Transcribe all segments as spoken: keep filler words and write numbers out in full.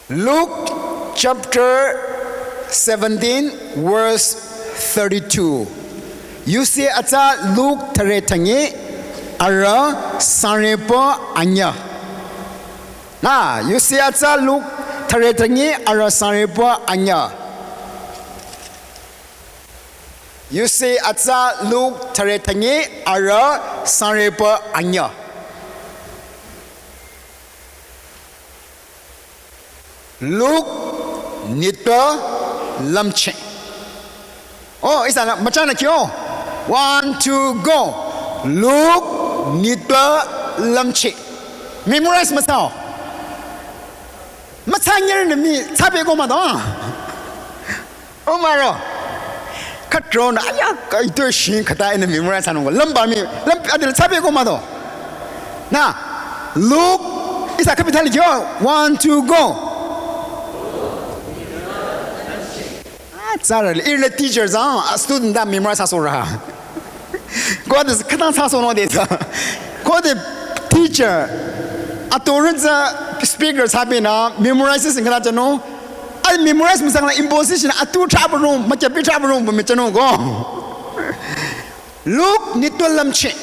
Luke chapter seventeen, verse thirty-two. Yusi atsa Luke thare thangi ara sanrepa anya. Na, yusi atsa Luke thare thangi ara sanrepa anya. Yusi atsa Luke thare thangi ara sanrepa anya. Luke nitpü lümcheh. Oh, ihsanü müchanü kyo. One, two, go. Luke nitpü lümcheh. Memorize müthsao. Müthsanyere nü mi thsabe ko mado. Oh, maro. Khütronü, aya, khüitoi shin khüta ihnü memorize thsanung. Lümba mi, lüm, adil thsabe ko mado. Na, Luke, ihsa capital kyo. One, two, go. Ah, tsara, ihrü teacher tsü, a student ta memorize thsasohre. Ko de khütang thsasohnung de tsü. Ko de teacher, atorü tsü speaker thsabenü, memorize thsasing khüta thsanung. A memorize müthsangla imposition, atu thsabarung, mükyapi thsabarung, bu müchanung ko. Luke nitpü lümcheh.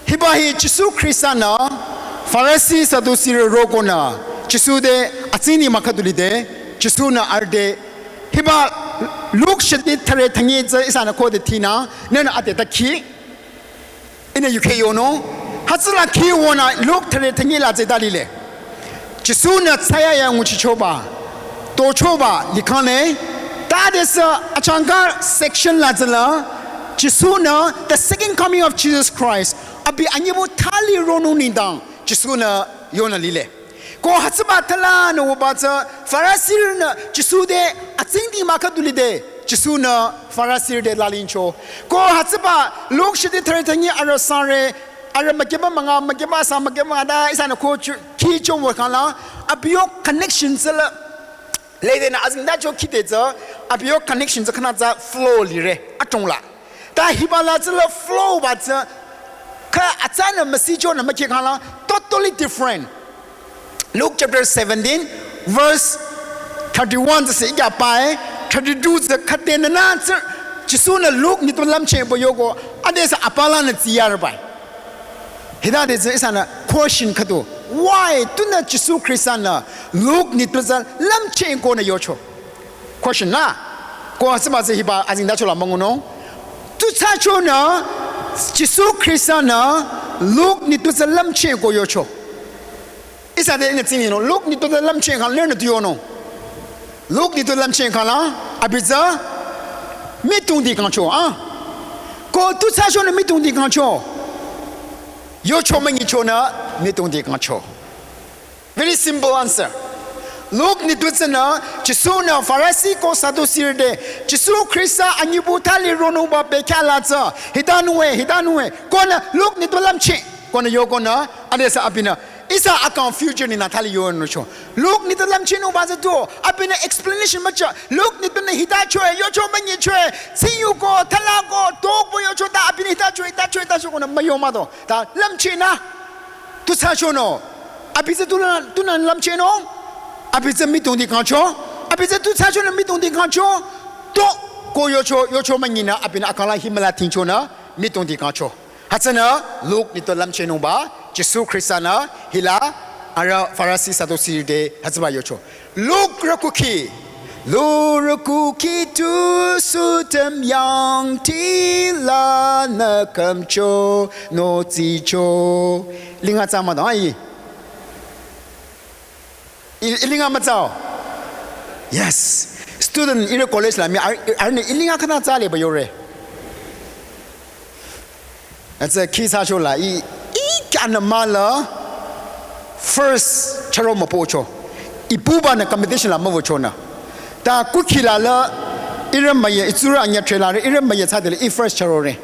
Hiba hi Jisu Khrista-nü Farisi Sadusi rü rokonü Jisu te atsingdhingba khüdu lide, Jisu-nü arüh te. Hiba Luke shidi thare thangi tsü ihsanü khode thinü, nünü ade ta khi. Ihnü yukheh yonung. Hütsüla khi wünü Luke thare thangi la tsü ta lile. Jisu-nü thsayahiya nguchichoba, tochoba likhang le, tadesü achangka section la tsüla, Jisu-nü, the second coming of Jesus Christ, abi anyübu thali ronung nengdang, Jisu-nü yonü lile. Ko hütsüba thalanü wüba tsü, Farisirünü Jisu te atsingdhingba khüdu lide, Jisu-nü Farisirü te lalingcho. Ko hütsüba Luke shidi thare thangi ara sanre, arüh mükyaba münga, mükyaba sa, mükyaba münga ta ihsanü ko chu, khi cho wü khangla, abi yo connection tsüla. Ledenü azingdacho khide tsü, abi yo connection tsü khünü tsü flow lire, atongla. Ta hiba la tsüla flow ba tsü, khü atsanü müsichonü mükhi khangla, totally different. Luke chapter seventeen, verse thirty-one tsü se ikya pae, thirty-two tsü khüdenü nü tsü, Jisu-nü Luke nitpü lümcheh pü yoko, adesü apalanü tsiyarbai. Hitade tsü ihsanü question khüdu. Why? Tunü Jisu Khrista-nü Luke nitpü tsü lümcheh konü yocho. Question na. Ko hütsüba tsü hiba azingdachola müngunung. Tu thsachonü Jisu Khrista-nü Luke nitpü tsü lümcheh ko yocho. Ihsa te ihnü tsingdhingnung, Luke nitpü tsü lümcheh khang lenü tu yonung. Luke nitpü lümcheh khangla, abi tsü mitongdi kangcho, ah. Ko tu thsachonü mitongdi kangcho. Yocho münyichonü mitongdi kangcho. Very simple answer. Luke nitpü tsünü, Jisu-nü Farisi ko Sadusirü te, Jisu Khrista anyübu thali ronungba bekhyah la tsü, hitanung e, hitanung e, konü Luke nitpü lümcheh, konü yokonü, adesü abinü, ihsa akang future ninü thali yonungcho. Luke nitpü lümchehnungba tsü tu, abinü explanation mücha, Luke nitpünü hitacho e, yocho münyicho e, tsiyuko, thalako, tokbo yocho ta, abinü hitacho e, hitacho e, hitacho konü müyo mado, ta lümchehnü. Tu thsachonü, abi tsü tunü, tunü lümchehnung, abi tsü mitongdi kangcho, abi tsü tu thsachonü mitongdi kangcho, to, ko yocho, yocho münyinü, abinü akangla himüla tingchonü, mitongdi kangcho. Hütsünü, Luke nitpü lümchehnungba, Jisu Khrista-nü, hila, arüh Farisi Sadusirü te, hütsüba yocho. Luke rükukhi. Luke rükukhi tu sutem yangti lanü khümcho, notsicho. Linga tsü müdang, ai. I, ilinga mütsao. Yes. Student, ihrü college la, mi, ar, arühnü ilinga khana tsü leba yore. Atsa khi thsachola, i, i kyanü müla first charo müpocho. I pubanü competition la müvochonü. Ta kukhila la, ihrü müya, itsurü anyüh thre la, ihrü müya thsadele, i first charore.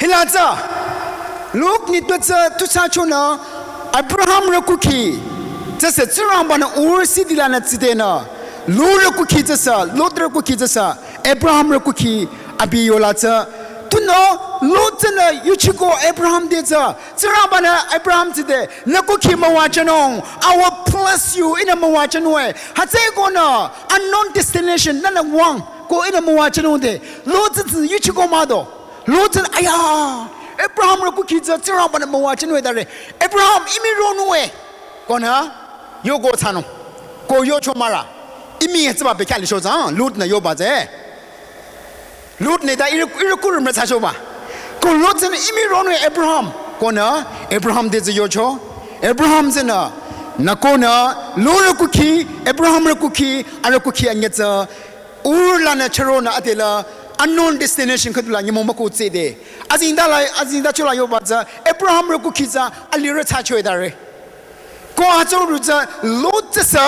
Hila tsü, Luke nitpü tsü tu thsachonü, Abraham rükukhi, tsüsü Tsingrangba-nü Ur city lanü tsidenü, Lot rükukhi tsüsü, Lot rükukhi tsüsü, Abraham rükukhi, abi yola tsü, tunü Lot tsünü yuchiko Abraham te tsü, Tsingrangbanü Abraham tsü te, nü kukhi müwajünung, I will bless you, ihnü müwajünung e. Hütsükonü, unknown destination, nünü wüng, ko ihnü müwajünung de. Lot tsü tsü yuchiko mah do. Lot tsü, aya, Abraham rü kukhi tsü, Tsingrangbanü müwajünung e tare. Abraham, imi ronung e. Konü, yoko thsanung. Ko yocho mahra. Imi hütsüba bekhyah licho tsü, Lot nü yoba tsü. Lot nü ta ihrü, ihrü kurüm rü thsachoba. Ko Lot tsünü imi ronung e Abraham. Konü, Abraham te tsü yocho. Abraham tsünü, nü konü, Lot rü kukhi, Abraham rü kukhi, arüh kukhi anyüh tsü, Ur lanü chüronü adela, unknown destination khüdula nyümong müko tsüde. Azengtala, azengtachola yoba tsü, Abraham rü kukhi tsü, alirü thsacho e tare. Ko hütsürü tsü, Lot tsü sü,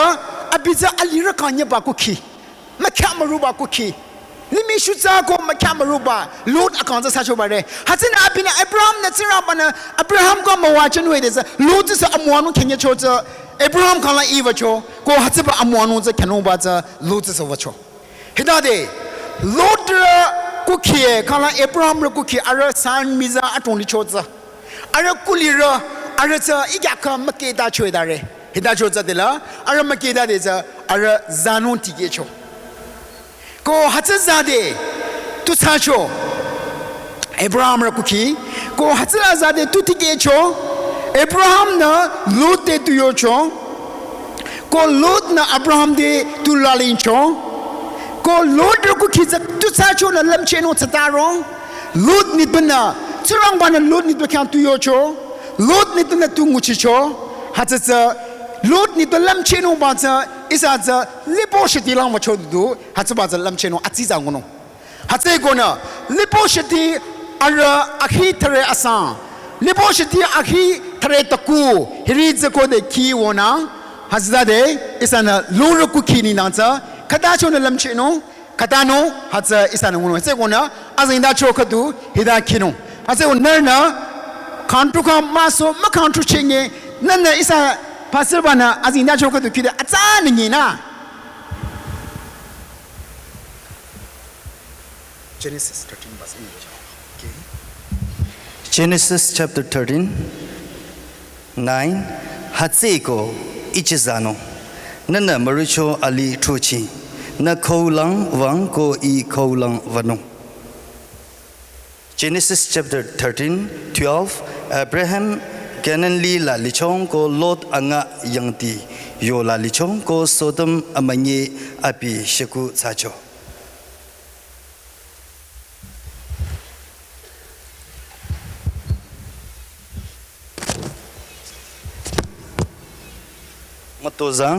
abi tsü alirü kang nyüba kukhi. Mükhyah müroba kukhi. Limih shutsa ko mükhyah müroba, Lot akang tsü thsachoba re. Hütsünü abinü Abraham nü Tsingrangbanü, Abraham ko müwajünung e de tsü, Lot tsü sü amüwanung khyanyücho tsü, Abraham kangla iiwücho, ko hütsüba amüwanung tsü khyünungba tsü, Lot tsü sü wücho. Hitade, Lot rü kukhi e, khala Abraham rü kukhi, arüh san miza atong licho tsü. Arüh kulirü, arüh tsü ikyakha mükhetacho e tare. Hitacho tsü dela, arüh mükheta de tsü, arüh zanung tikehcho. Ko hütsü zade, tu thsacho. Abraham rü kukhi, ko hütsüla zade tu tikehcho, Abraham nü Lot te tu yocho, ko Lot nü Abraham te tu lalingcho, ko Lot rü kukhi tsü tu thsacho nü lümchehnung tsütaro, Lot nitpünü, Tsingrangbanü Lot nitpü khyang tu yocho, Lot nitpünü tu nguchicho, hütsü tsü, Lot nitpü lümchehnungba tsü, ihsa tsü, lipo shiti langwücho du, hütsüba tsü lümchehnung, atsitsa ngunung. Hütsükonü, lipo shiti arüh akhi thüre asang. Lipo shiti akhi thüre taku, hiri tsü kode khi wünang. Hütsütade, ihsanü Lot rü kukhi nengdang tsü, khütachonü lümchehnung, khütanung, hütsü ihsanü ngunung. Hütsükonü, azengtacho khüdu, hita khinung. Hütsükonü nührünü, khangtru kha müso, mükhangtru chinge, nühnü ihsa pastor banü, azengtacho khüdu khide, atsa nengina. Genesis thirteen verse eight. Okay. Genesis chapter thirteen, nine. Hütsüeko ichizanung. Nühnü müricho alih throching. Nü khaulang wüng ko ih khaulang wünung. Genesis chapter thirteen, twelve. Abraham Canaan li la lichong ko Lot anga yangti yo la lichong ko Sodom amünyi abi sheku thsacho. Mütozah,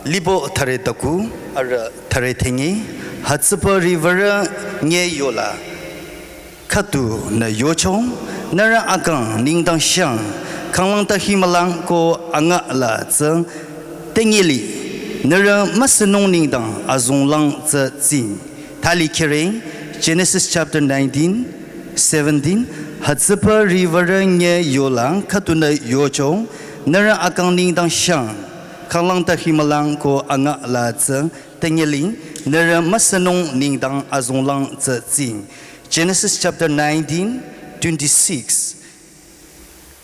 lipo thüre taku, arüh thüre thengi, hütsüpü riwürü nye yola. Khüdunü yochong, nührü akang nengdang shang, khanglang ta himülang ko anga la tsü, tengili, nührü müsünung nengdang azonglang tsü tsing. Thali khere, Genesis chapter nineteen, seventeen, hütsüpü riwürü nye yola, khüdunü yochong, nührü akang nengdang shang, khanglang ta himülang ko anga la tsü, tengili, nührü müsünung nengdang azonglang tsü tsing. Genesis chapter nineteen, twenty-six.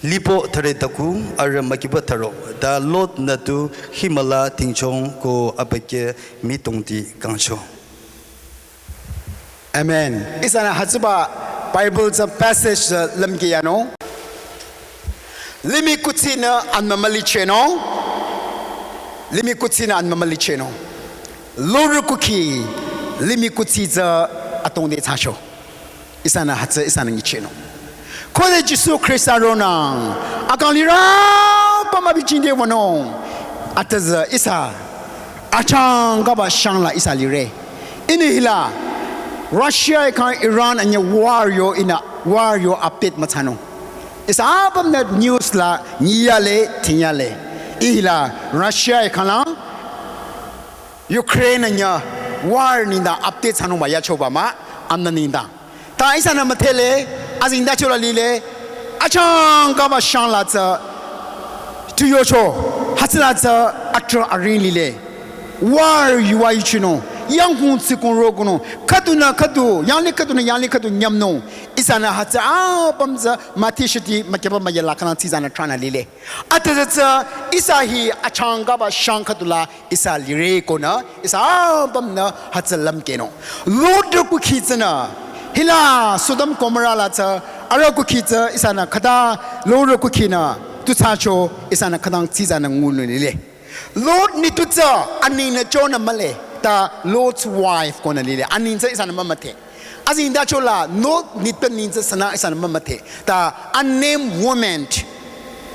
Lipo thüre taku arüh mükiba thüro. Ta Lot nü tu himüla tingchong ko abükyü mitongti kangcho. Amen. Ihsanü hütsüba Bible tsü passage tsü lümkhi yanung. Limih kuthsinü anmü mülichehnung. Limih kuthsinü anmü mülichehnung. Lot rü kukhi limih kuthsi tsü atongde thsacho. Ihsanü hütsü ihsanü nyichehnung. Khode Jisu Khrista ronang, akang lirü pü mübichingde wünung. Atüzü ihsa, achangkaba shangla ihsa lire. Ini hila, Russia khyang Iran anyü war yo ihnü, war yo update müthsanung. Ihsa apümnü news la nyiyale, tingyale. Ihila, Russia khyanglang, Ukraine anyü war nengdang update thsanungba yachoba mah, amna nengdang. Ta ihsanü müdhele, azengtachola lile, achangkaba shangla tsü, tu yocho, hütsüla tsü, atrah aring lile. War yuwa yuchinung, yanghung tsikung rokunung, khüdunü khüdu, yanglih khüdunü yanglih khüdu nyümnung. Ihsanü hütsü apüm tsü müthishiti mükyüba müyala khanang tsizanü thranü lile. Atüzü tsü ihsa hi achangkaba shang khüdula ihsa lire konü, ihsa apümnü hütsü lümkehnung. Lot rü kukhi tsünü, hila Sodom Gomorrah la tsü, arüh kukhi tsü ihsanü khüta Lot rü kukhinü, tu thsacho ihsanü khütang tsizanü ngunung lile. Lot nitpü tsü anengnü chonü mühle, ta Lot's wife konü lile. Aneng tsü ihsanü mümüdhe. Azengtacho la Lot nitpü neng tsü sünü ihsanü mümüdhe. Ta unnamed woman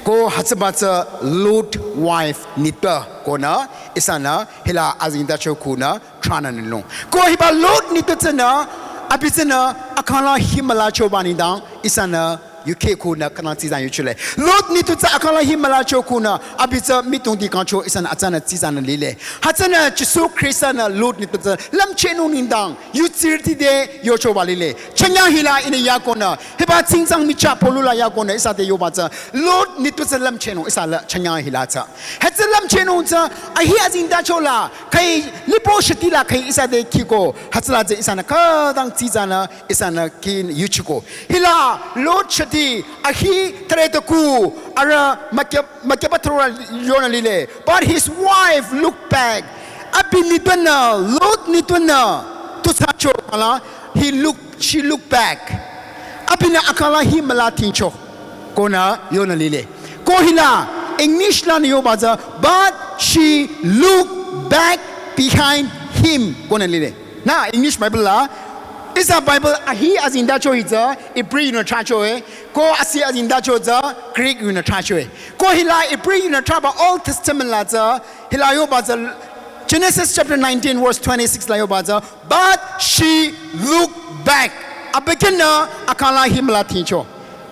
ko hütsüba tsü Lot wife nitpü konü ihsanü hila azengtacho khunü thranü nilung. Ko hiba Lot nitpü tsünü, abi tsünü, akangla hi mülachoba nengdang ihsanü yukheh khunü khanang tsizan yuchile. Lot nitpü tsü akangla hi mülacho khunü, abi tsü mitongdi kangcho ihsanü atsanü tsizanü lile. Hütsünü Jisu Khrista-nü Lot nitpü tsü lümchehnung nengdang, yutsirüti te yochoba lile. Chanyang hila ihnü yakonü, hiba tsingtsang michah Paul-u la yakonü ihsa te yoba tsü, Lot nitpü tsü lümchehnung ihsa la chanyang hila tsü. Hütsü lümchehnung tsü, ahi azengtacho la, khüi lipo shiti la khüi ihsa te khiko, hütsüla tsü ihsanü khütang tsizanü, ihsanü khin yuchiko. Hila Lot shiti ahi thüre tuku arüh mükyü, mükyüba thüro yonü lile. But his wife looked back. Abi nitpünü, Lot nitpünü, tu thsacho khala, he looked, she looked back. Abinü akangla hi müla thingcho konü yonü lile. Ko hila English lanü yoba tsü, but she looked back behind him konü lile. Na English Bible la, ihsa Bible ahi azengtacho hi tsü Hebrew yunü thracho e, ko asi azengtacho tsü Greek yunü thracho e. Ko hila Hebrew yunü thraba Old Testament la tsü, hila yoba tsü Genesis chapter nineteen verse twenty-six la yoba tsü, but she looked back. Abi khinü akangla hi müla thingcho.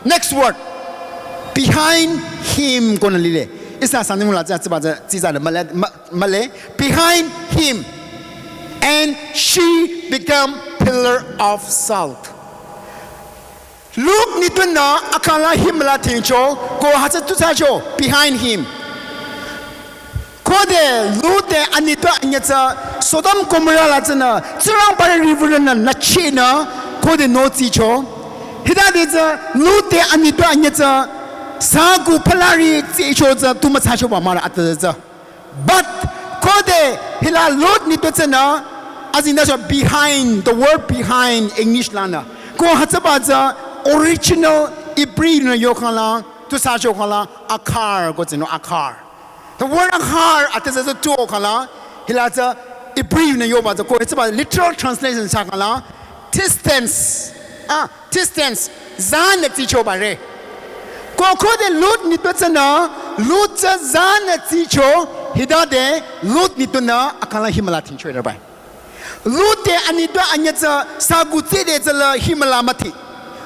Next word, behind him konü lile. Ihsa Sangtam la tsü, tsüba tsü, tsizanü mühle, mü-, mühle. Behind him. And she become pillar of salt. Lot nitpünü akangla hi müla thingcho, ko hütsü tu thsacho, behind him. Khode Lot te anitpü anyüh tsü Sodom Gomorrah la tsünü, Tsingrangba riwürünü nüchehnü, khode nü tsicho. Hitade tsü Lot te anitpü anyüh tsü, sagu phalari tsicho tsü tu müthsachoba mah-o atüzü tsü. But khode hila Lot nitpü tsünü, azengtacho behind, the word behind English lanü. Ko hütsüba tsü original Hebrew yunü yo khala, tu thsacho khala, akar ko tsünü akar. The word akar, atüzü tsü tu khala, hila tsü Hebrew yunü yoba tsü ko hütsüba literal translation thsa khala, distance. Ah, distance, zanü tsichoba re. Ko khode Lot nitpü tsünü, Lot tsü zanü tsicho, hitade Lot nitpünü akangla hi müla thingcho re bai. Lot te anitpü anyüh tsü sagu tside tsüla hi müla müthi.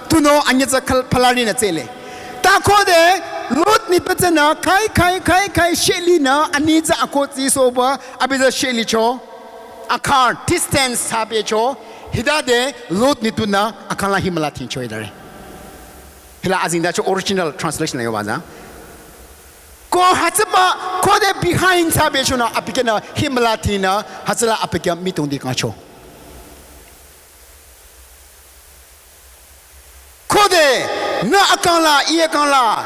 Tunüo anyüh tsü khal-, phalarinü tsile. Ta khode Lot nitpü tsünü khüi, khüi, khüi, khüi, shehlinü anyüh tsü ako tsisohba, abi tsü shehlicho. Akar, distance thsapehcho, hitade Lot nitpünü akangla hi müla thingcho hitare. Hila azengtacho original translation la yoba tsü. Ko hütsüba, khode behind thsapehchonü abi khinü hi müla thingnü, hütsüla abi khyang mitongdi kangcho. Khode, nü akangla, ih akangla,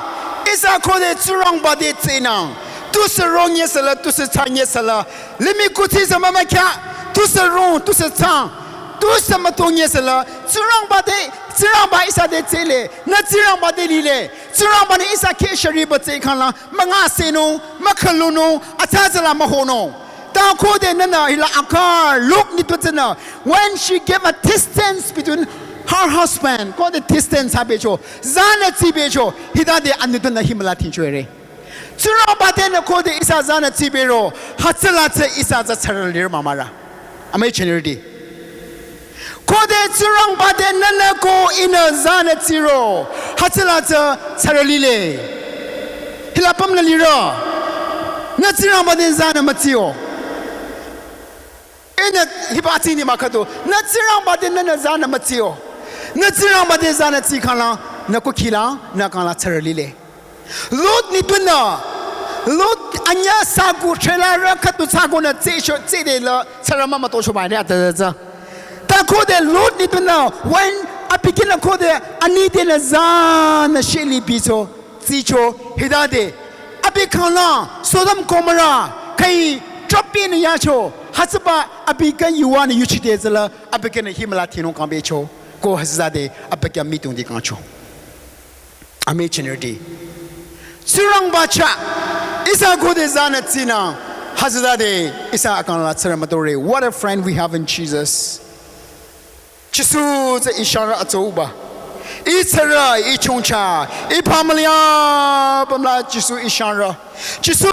ihsa khode Tsingrangba te tsehnang, tusü ronye sala, tusü thsanye sala, limih kuthsi sü mümükhyah, tusü rong, tusü thsang, tusü mütonye sala, Tsingrangba te, Tsingrangba ihsa te tsehle, nü Tsingrangba te lile, Tsingrangba-nü ihsa kheh shariba tsehkhangla, müngasehnung, mükhalunung, atsa tsüla mühonung. Ta khode nünü hila akar, Lot nitpü tsünü, when she gave a distance between her husband, khode distance thsapehcho, zanü tsipehcho, hitade anitpünü hi müla thingcho re. Tsingrangba tenü khode ihsa zanü tsipehro, hütsüla tsü ihsa tsü tsurü lirü mah-o mah-o. Amüi jünirüti. Khode Tsingrangba te nünü ko ihnü zanü tsiro, hütsüla tsü tsurü lile. Hila pümnü lirü. Nü Tsingrangba te zanü mütsio. Ihnü hiba tsini mah khüdu. Nü Tsingrangba te nünü zanü mütsio. Nü Tsingrangba te zanü tsikhangla, nü kukhila, nü kangla tsurü lile. Lot nitpünü, Lot anyüh saku trela rü khüdu saku nü tsehcho tsehde la tsarü mümütocho ba ne atüzü. Ta khode Lot nitpünü wine abi kinü khode ani tenü zanü sheli bicho tsicho hitade. Abi khangla Sodom Gomorrah khai trapinü yacho hütsüba abi kang yuwanü yuchide züla abi kinü himla thinung kangbecho. Ko hütsüde abi kya mitung di kangcho. Ame chinirdi. Tsingrangba chah. Ihsa khode zanü tsinü. Hütsüde ihsa akangla tsarü mütore. What a friend we have in Jesus. Jisu tsü ih shangrü atsauba. Ih tsarü, ih chongcha, ih pamülia, pamla Jisu ih shangrü. Jisu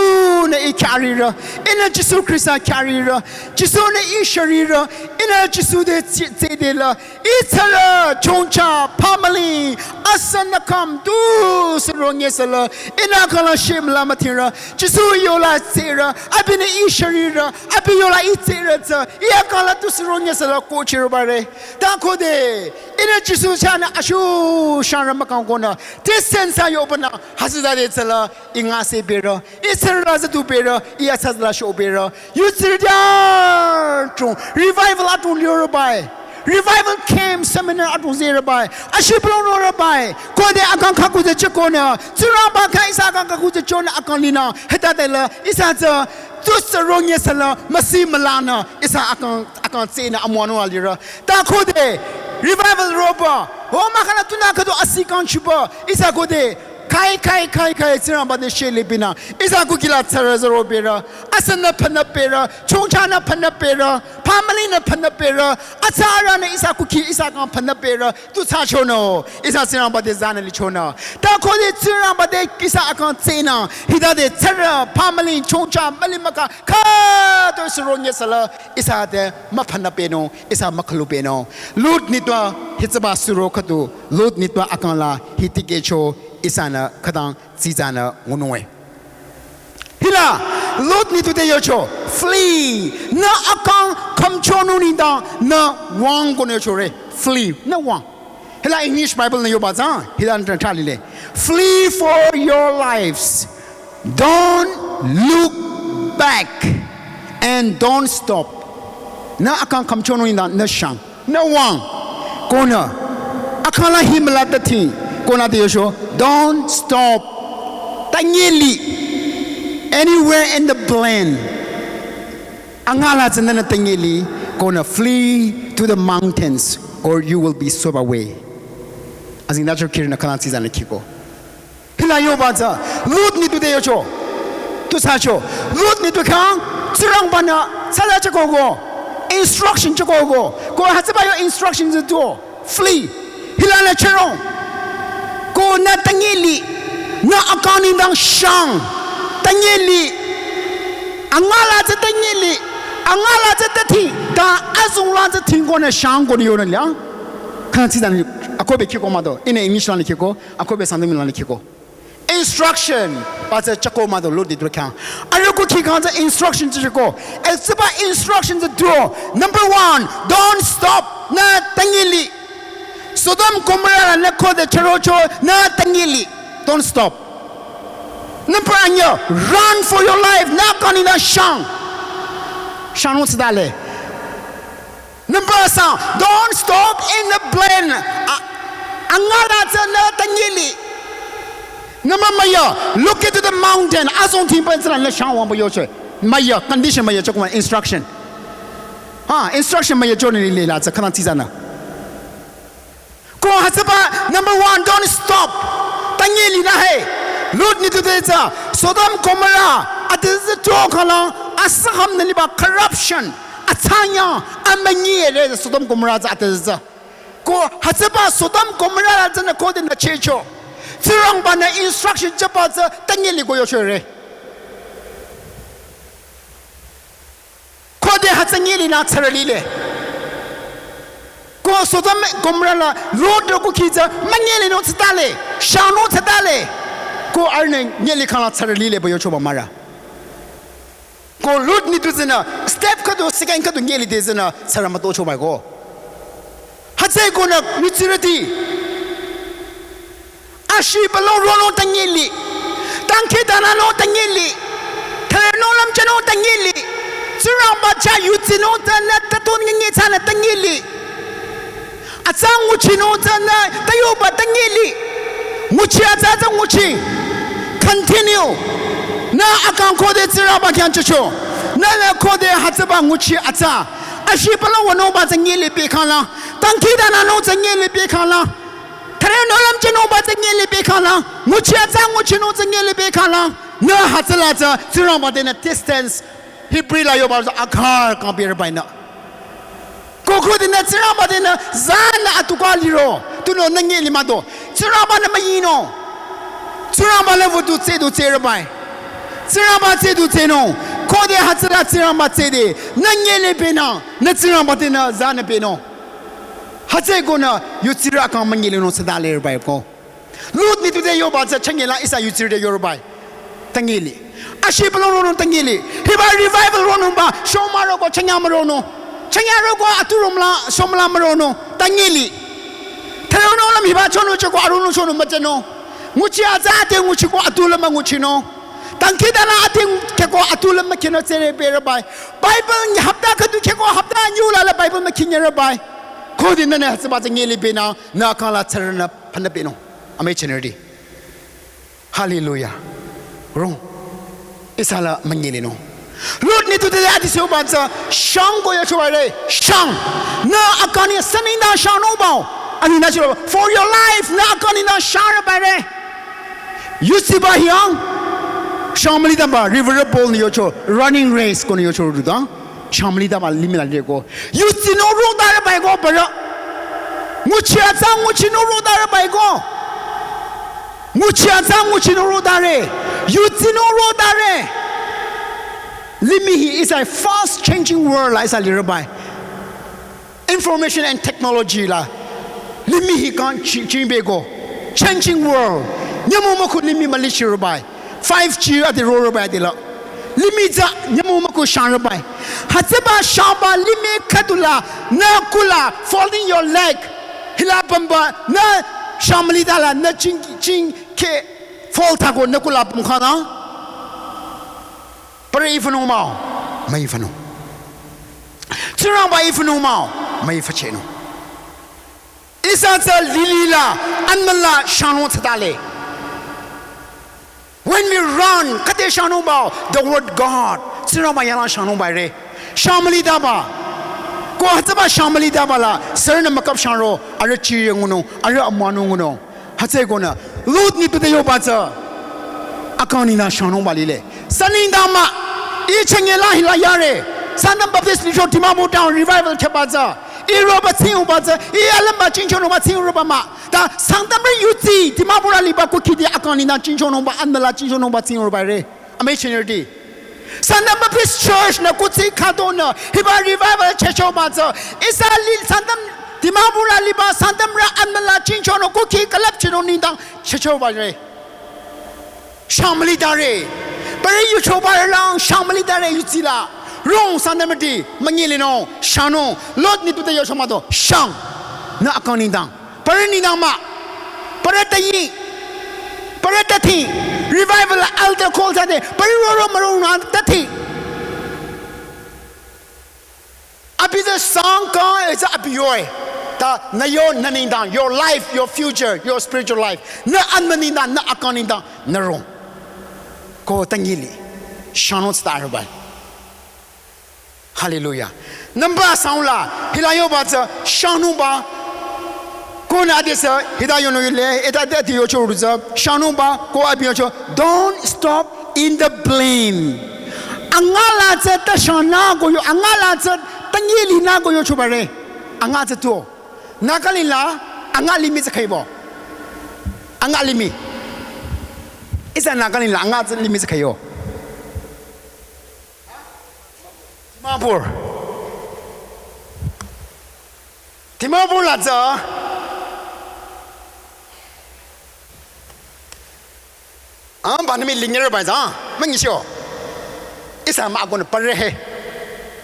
nü ih kyarirü. Ihnü Jisu Khrista kyarirü. Jisu nü ih sharirü. Ihnü Jisu te tsi-, tsede la. Ih tsarü, chongcha, pamüli, asünü kam, du sü ronye sü la, ihnü kala shim la müthingrü, Jisu yola tsirü, abinü ih sharirü, abi yola ih tsirü tsü, ih kala du sü ronye sü la ko chirübare. Ta khode, ihnü Jisu chahnü ashu shangrü mükang konü, distance a yobanü, hütsüde tsü la, ih ngase berü, ih tsirü la züdu berü, ih atsa la sho berü, yutsirü atung, revival atung liorübai. Revival camp seminar atung zerübai. Ashi pulong rorübai. Khode akang khaku ze chekonü. Tsingrangba kha ihsa akang khaku ze chonü akang linü. Hitade la ihsa tsü. Tusü ronye sü la. Müsi mülanü. Ihsa akang, akang tsinü amüwanung alirü. Ta khode. Revival roba. O mahkhang tunü khüdu asi kang chuba. Ihsa khode. Khai, khai, khai, khai, Tsingrangba te shele binü. Ihsa kukhi la tsarü zero berü. Asünü phanü berü. Chongchanü phanü berü. Pamülinü phanü berü. Atsa arühnü ihsa kukhi ihsa kang phanü berü. Tu thsachonü. Ihsa Tsingrangba te zanü lichonü. Ta khode Tsingrangba te ihsa akang tsinü. Hitade tsarü. Pamüli chongcha müli mükha. Khüdu sü ronye sü la. Ihsa te müphanü benung. Ihsa mükhülu benung. Lot nitpü hitsüba suro khüdu. Lot nitpü akang la. Hitikehcho. Ihsanü khütang tsitsanü ngununge. Hila, Lot nitpü te yocho, flee. Nü akang khümchonung nengdang, nü wüng konü yochore. Flee, nü wüng. Hila English Bible nü yoba tsü, hila nü thali le. Flee for your lives. Don't look back and don't stop. Nü akang khümchonung nengdang, nü shang. Nü wüng. Konü. Akang la himla ta thi. Konü te yocho. Don't stop. Tanyeli. Anywhere in the plain. Angala tsü nünü tanyeli. Konü flee to the mountains or you will be swept away. Azingdacho khirünü khütang tsitsanü khiko. Hila yoba tsü, Lot nitpü te yocho. Tu thsacho. Lot nitpü khyang, Tsingrangbanü, tsala chako go. Instruction chako go. Ko hütsüba yo instruction tsü tuo. Flee. Hilanü cherong. Ko nü tanyeli. Nü akang nengdang shang. Tanyeli. Angala tsü tanyeli. Angala tsü ta thi. Ta azong la tsü thing konü shang konü yonü liang. Khütang tsitsanü, akohbe khiko mah do. Ihnü English lanü khiko. Akohbe Sangtam lanü khiko. Instruction. Ba tsü chako mah do Lot nitpü khyang. Arüh kukhi khyang tsü instruction tsü chako. Hütsüba instruction tsü tuo. Number one, don't stop. Nü tanyeli. Sodom Gomorrah la nü khode cherocho nü tanyeli. Don't stop. Number anyüh, run for your life. Nü akang nengdang shang. Shangnung tsütale. Number asang, don't stop in the plain. A-, angala tsü nü tanyeli. Number müyü, look into the mountain. Azong thingpü tsüla nü shang wüngba yocho. Müyü, condition müyü, chokuma instruction. Ha, instruction müyü chonü lile la tsü khütang tsitsanü. Ko hütsüba number one, don't stop. Tanyeli nü he. Lot nitpü te tsü, Sodom Gomorrah, atüzü tuo khala, asükham nü liba corruption. Atsanya, amünyi re Sodom Gomorrah tsü atüzü. Ko hütsüba Sodom Gomorrah la tsünü khode nü checho. Tsingrangbanü instruction chaba tsü tanyeli ko yochore. Khode hütsü nyeli nü tsarü lile. Ko Sodom Gomorrah la Lot kukhi tsü münyelinung tsütale. Shangnung tsütale. Ko arühnü nyeli khala tsarü lile ba yochoba mara. Ko Lot nitpü tsünü, step khüdu, second khüdu nyeli de tsünü, tsarü mütocho ba ko. Hütsüeko nü, mitsirüti. Ashi balong ronung tanyeli. Tangke tananung tanyeli. tangili. Tsingrangba chah yutsinung tsünü taton ngenye tsünü tangili. Atsa nguchinung tsünü tayoba tangili. Nguchi atsa tsü nguchi. Continue. Nü akang khode Tsingrangba khyang chocho. Nü le khode hütsüba nguchi atsa. Ashi pala wünungba tsü ngili bekhala. Tangkida nünung tsü ngili bekhala. Thare nolam chinungba tsü ngili bekhala. Nguchi atsa nguchinung tsü ngili bekhala. Nü hütsüla tsü Tsingrangba tenü distance. Hebrew la yoba tsü akhar kang bere bai nü. Kokro tenü Tsingrangba tenü zanü atuka liro. Tunüo nü ngili mado. Tsingrangba nü mayinung. Tsingrangba le vutu tse du tse rebai. Tsingrangba tse du tsenung. Khode hütsüla Tsingrangba tse de. Nü ngili benü. Nü Tsingrangba tenü zanü benung. Hütsüeko nü yutsirü akang mangilinung sü dale rebai ko. Lot nitpü te yoba tsü changela ihsa yutsirü te yorebai. Tangili. Ashi palong ronung tangili. Hiba revival ronungba shomaro ko chanya maronung. Chanyaro ko aturumla shomla maronung. Tangili. Tharonung lam hiba chonung choko arunung chonung machenung. Nguchi atsa ate nguchi ko atula manguchinung. Tangkida nü ate keko atula makino tsere berebai. Bible nyi hapta khüdu keko hapta nyi ulala Bible makinyerebai. Khode nü nü hütsüba tsü ngili benü nü akala tsarana panda benung. Ame chinardi. Hallelujah. Rong. Ihsa la mangilinung. Lot nitpü te adi sü yoba tsü shang ko yocho bare. Shang. Nü akang nengdang shangnung bao. Ani nü chiro. For your life nü akang nengdang shang bare. Yutsiba hiang. Shang mülitaba. River Paul nü yocho. Running race ko nü yocho rudang. Shang mülitaba limih la leko. Yutsinung rudare bai ko bare. Nguchi atsa nguchinung rudare bai ko. Nguchi atsa nguchinung rudare. Yutsinung rudare. Limih hi is a fast changing world la ihsa lirebai. Information and technology la. Limih hi kang chi-, chingbe ko. Changing world. Nyümong mükhu limih müli shirebai. Five G adi rorebai adi la. Limih tsü nyümong mükhu shangrebai. Hütsüba shangba limih khüdula nü kula folding your leg. Hila pümba nü shang mülitala nü ching, ching ke fold thako nü kula pümkhana. Pare ifunung mah-o, müifunung. Tsingrangba ifunung mah-o, müifuchehnung. Ihsa tsü lilila, anmüla shangnung tsütale. When we run, khüde shangnung bao, the word God, Tsingrangba yanglang shangnung baire. Shang mülitaba. Ko hütsüba shang mülitaba la, sürünü mükap shangro, arüh chire ngunung, arüh amüwanung ngunung. Hütsüeko nü, Lot nitpü te yoba tsü. Akang nengdang shangnungba lile. Sü nengdang mah, ih changela hila yare. Sangtam Baptist Lithro Dimapur Town Revival kheba tsü. Ih roba tsingyuba tsü, ih alümba chingchonungba tsingyuroba mah. Ta Sangtamrü yutsi, Dimapur la liba kukhi te akang nengdang chingchonungba, anmüla chingchonungba tsingyuroba re. Ame chinirdi. Sangtam Baptist Church nü kuthsi khüdunü hiba revival chehchoba tsü. Ihsa li Sangtam Dimapur la liba Sangtamrü anmüla chingchonung kukhi külüpchinung nengdang chehchoba re. Shang mülitare. Pare yuchoba lang shang mülitare yutsila. Rong Sangtamrüti münyilinung shangnung. Lot nitpü te yocho mah-o shang. Nü akang nengdang. Pare nengdang mah. Pare tayi. Pare tathi. Revival altar call thsade. Pare roro mürong nü tathi. Abi tsü sangka, eh, tsü abi yoi. Ta nü yo nü nengdang, your life, your future, your spiritual life. Nü anmü nengdang, nü akang nengdang, nü rong. Ko tangili. Shangnung tsüta arübai. Hallelujah. Number sound la, hila yoba tsü shangnungba. Ko nü ade tsü, hita yonü yule, eta ade ade yocho ru tsü, shangnungba, ko abi yocho, don't stop in the blame. Angala tsü ta shangnü ko yo, angala tsü tangili nü ko yochoba re. Anga tsü tuo. Nagaland la, anga limih tsü khaibo. Anga limih. Ihsa Nagaland la, anga tsü limih tsü khaiyo. Dimapur. Dimapur la tsü. Ah, ba nü mi lingere bai tsü, ah, müngisho. Ihsa mah ko nü pare he.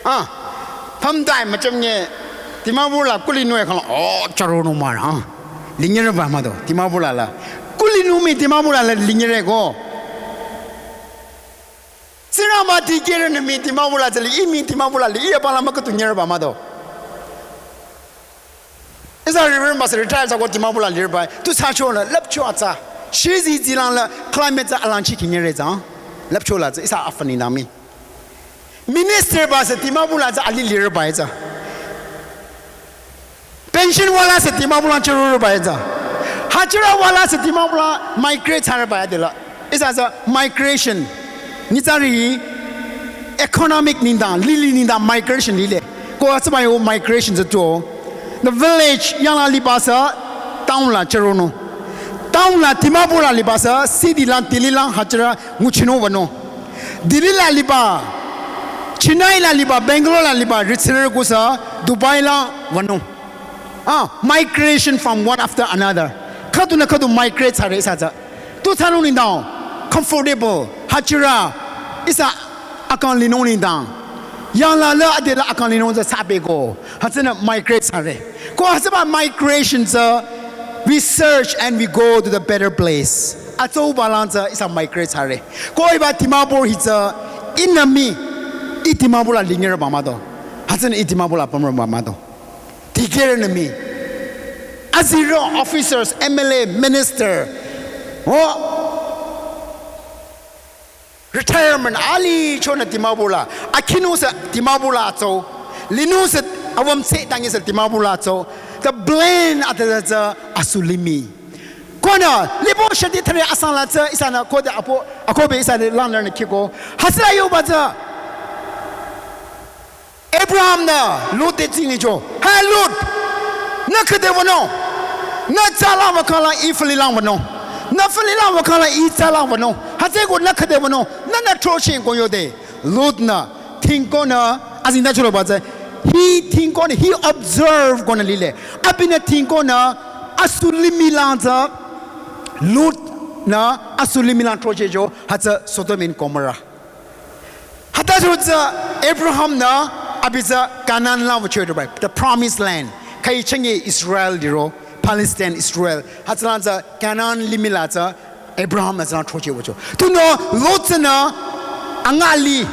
Ah, pamdai macam nye. Dimapur la kuli nü e khala, oh, charo nü mah, ah. Lingere bai mah to, Dimapur la la. Kuli nü mi Dimapur la la lingere ko. Tsira Ama dikehrünü mii Dimapur la tsü li, ih mii Dimapur la li, ih apala mah khüdu nyerüba mah do. Ihsa Reverend Pastor retire thsako Dimapur la lirübai. Tu thsacho la, lüpcho atsa. Shizi zilang la climate tsü alangchi kinyere tsü. Lüpcho la tsü, ihsa afani nami. Minister ba tsü Dimapur la tsü ali lirübai tsü. Pension wala tsü Dimapur la chürürübai tsü. Hajira wala tsü Dimapur la migrate thsarübai adela. Ihsa tsü migration. Nyitsarü economic nengdang, lili nengdang migration lile. Ko hütsüba yo migration tsü tuo. The village yangla liba tsü town la chüronung. Town la Dimapur la liba tsü city la Delhi la hajira nguchinung wünung. Delhi la liba, Chennai la liba, Bangalore la liba, ritsirü kusa Dubai la wünung. Ah, migration from one after another. Khüdunü khüdu migrate thsare ihsa tsü. Tu thsanung nengdang, comfortable, hajira, ihsa akang linung nengdang. Yangla la adela akang linung tsü thsabeko. Hütsünü migrate thsare. Ko hütsüba migration tsü, we search and we go to the better place. Atsauba lang tsü ihsa migrate thsare. Ko hiba Dimapur hi tsü, ihnü mii, ih Dimapur la linyerüba mah do. Hütsünü ih Dimapur la pümrüba mah do. Dikehrünü mii. Azirü officers, M L A, minister. O. Retirement, ali chonü Dimapur la. Akhinung tsü Dimapur la tsü. Linung tsü awam tsü tangi tsü Dimapur la tsü. The blend ata tsü asu limih. Konü, libo shadi thare asang la tsü ihsanü khode apo, akohbe ihsanü langnürünü kihko. Hütsüla yoba tsü. Abraham-nü Lot te tsingicho. He Lot, nü khüde wünung. Nü tsala wükhala ih fülilang wünung. Nü fülilang wükhala ih tsala wünung. Hütsüeko nü khüde wünung. Nünü throcheh ko yode. Lot-nü thingkonü azengtacho loba tsü. Hi thingkonü, hi observe konü lile. Abinü thingkonü asu limih lang tsü. Lot-nü asu limih lang throchehcho. Hütsü Sodom and Gomorrah. Hütacho tsü Abraham-nü abi tsü Canaan la wüchorübai, the promised land. Khüi chünye Israel liro, Palestine, Israel. Hütsülang tsü Canaan limih la tsü Abraham-nü tsülang throcheh wücho. Tunüo Lot tsünü angali,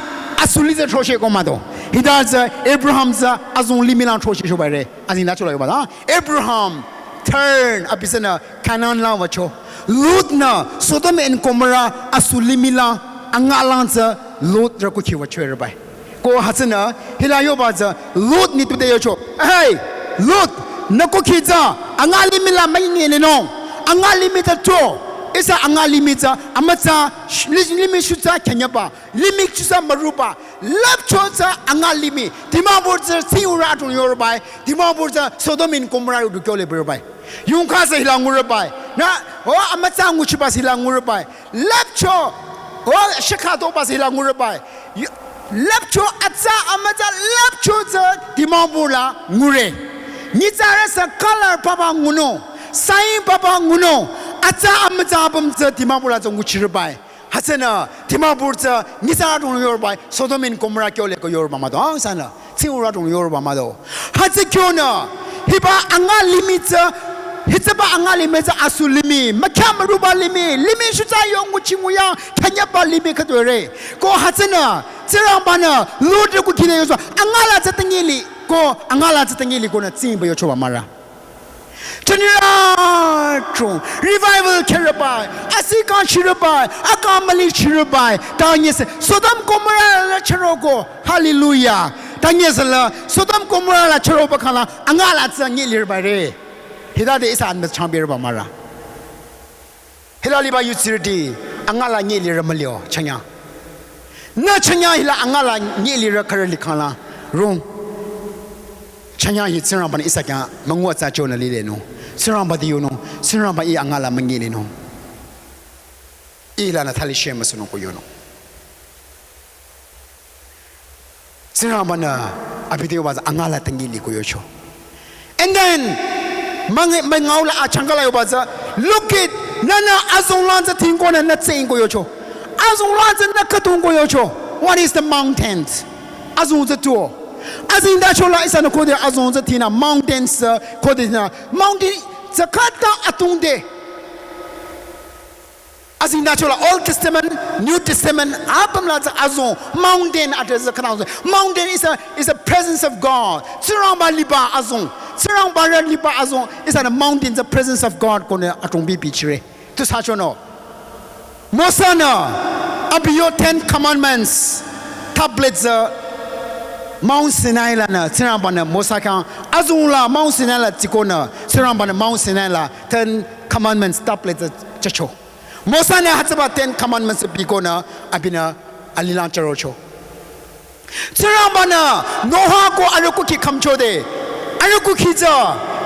asu li tsü throcheh ko mah do. Hita tsü Abraham tsü azong limih lang throcheh chobaire. Azengtacho la yoba la. Abraham turn abi tsünü Canaan la wücho. Lot-nü Sodom and Gomorrah asu limih la angalang tsü Lot rü kukhi wüchorübai. Ko hütsünü hila yoba tsü Lot nitpü te yocho. Hey, Lot, nü kukhi tsü angali limih la müinge linung. Angali limih tsü tuo. Ihsa angali limih tsü amütsa sh-, li-, limih shutsa khenyaba. Limih shutsa müruba. Lüpcho tsü angali limih. Dimapur tsü tsingyurü adrong yorübai. Dimapur tsü Sodom and Gomorrah yu du kyole bürübai. Yongkha tsü hila ngurübai. Nü, o amütsa nguchiba tsü hila ngurübai. Lüpcho, o shikha toba tsü hila ngurübai. Yu-, lüpcho atsa amütsa lüpcho tsü Dimapur la ngure. Nyitsarü tsü color papa ngunung. Sign papa ngunung. Atsa amütsa apüm tsü Dimapur la tsü nguchirübai. Hütsünü Dimapur tsü nyitsarü adrong yorübai, Sodom and Gomorrah kyole ko yorüba mah do. Angsana, tsingyurü adrong yorüba mah do. Hütsü kyonü, hiba angali limih tsü, hütsüba angali limih tsü asu limih, mükya müruba limih, limih shutsa yong nguchi nguyang, khenyaba limih khütore. Ko hütsünü, Tsingrangba-nü, Lot rü kukhi te yocho, angala tsü tengili, ko angala tsü tengili konü tsingba yochoba mahra. Tünira chung, revival kherübai, asi kang chirübai, akang müli chirübai, tanyese, Sodom Gomorrah la chüroko, hallelujah. Tanyese la, Sodom Gomorrah la chüroba khala, angala tsü nyi lirübai re. Hitade ihsa anbe changbe rüba mahra. Hila liba yutsirüti, angala nyi lirü mülio, chanya. Nü chanya hila angala nyi lirü khürü likhang la, rung. Chanya hi Tsingrangba-nü ihsa khyang müngu atsa chonü lilenung. Tsingrangba te yonung, Tsingrangba ih angala münyi linung. Ih lanü thali shemüsunung ko yonung. Tsingrangba-nü abi te yoba tsü angala tengili ko yocho. And then, mang-, mangau la achangka la yoba tsü, look it, nünü azonglang tsü thingkonü nü tseng ko yocho. Azonglang tsü nü khütung ko yocho. What is the mountains? Azong tsü tuo. Azengtacho la ihsanü khode azong tsü thinü mountains tsü khode thinü. Mountain tsü khüta atungde. Azingdachola Old Testament, New Testament, apüm la tsü azong, mountain ate tsü khütang azong. Mountain is a, is a presence of God. Tsingrangba liba azong. Tsingrangba rü liba azong. Is a mountain, the presence of God konü atong bibichire. Tusüchonü. Mosa-nü, abi yo Ten Commandments, tablet tsü, Mount Sinai lanü, Tsingrangba-nü Mosa khyang, azong la Mount Sinai la tsikonü, Tsingrangba-nü Mount Sinai la, Ten Commandments, tablet tsü, chacho. Mosa-nü hütsüba Ten Commandments bikonü, abinü, alilang charocho. Tsingrangba-nü Noah ko arüh kukhi khümchode. Arüh kukhi tsü,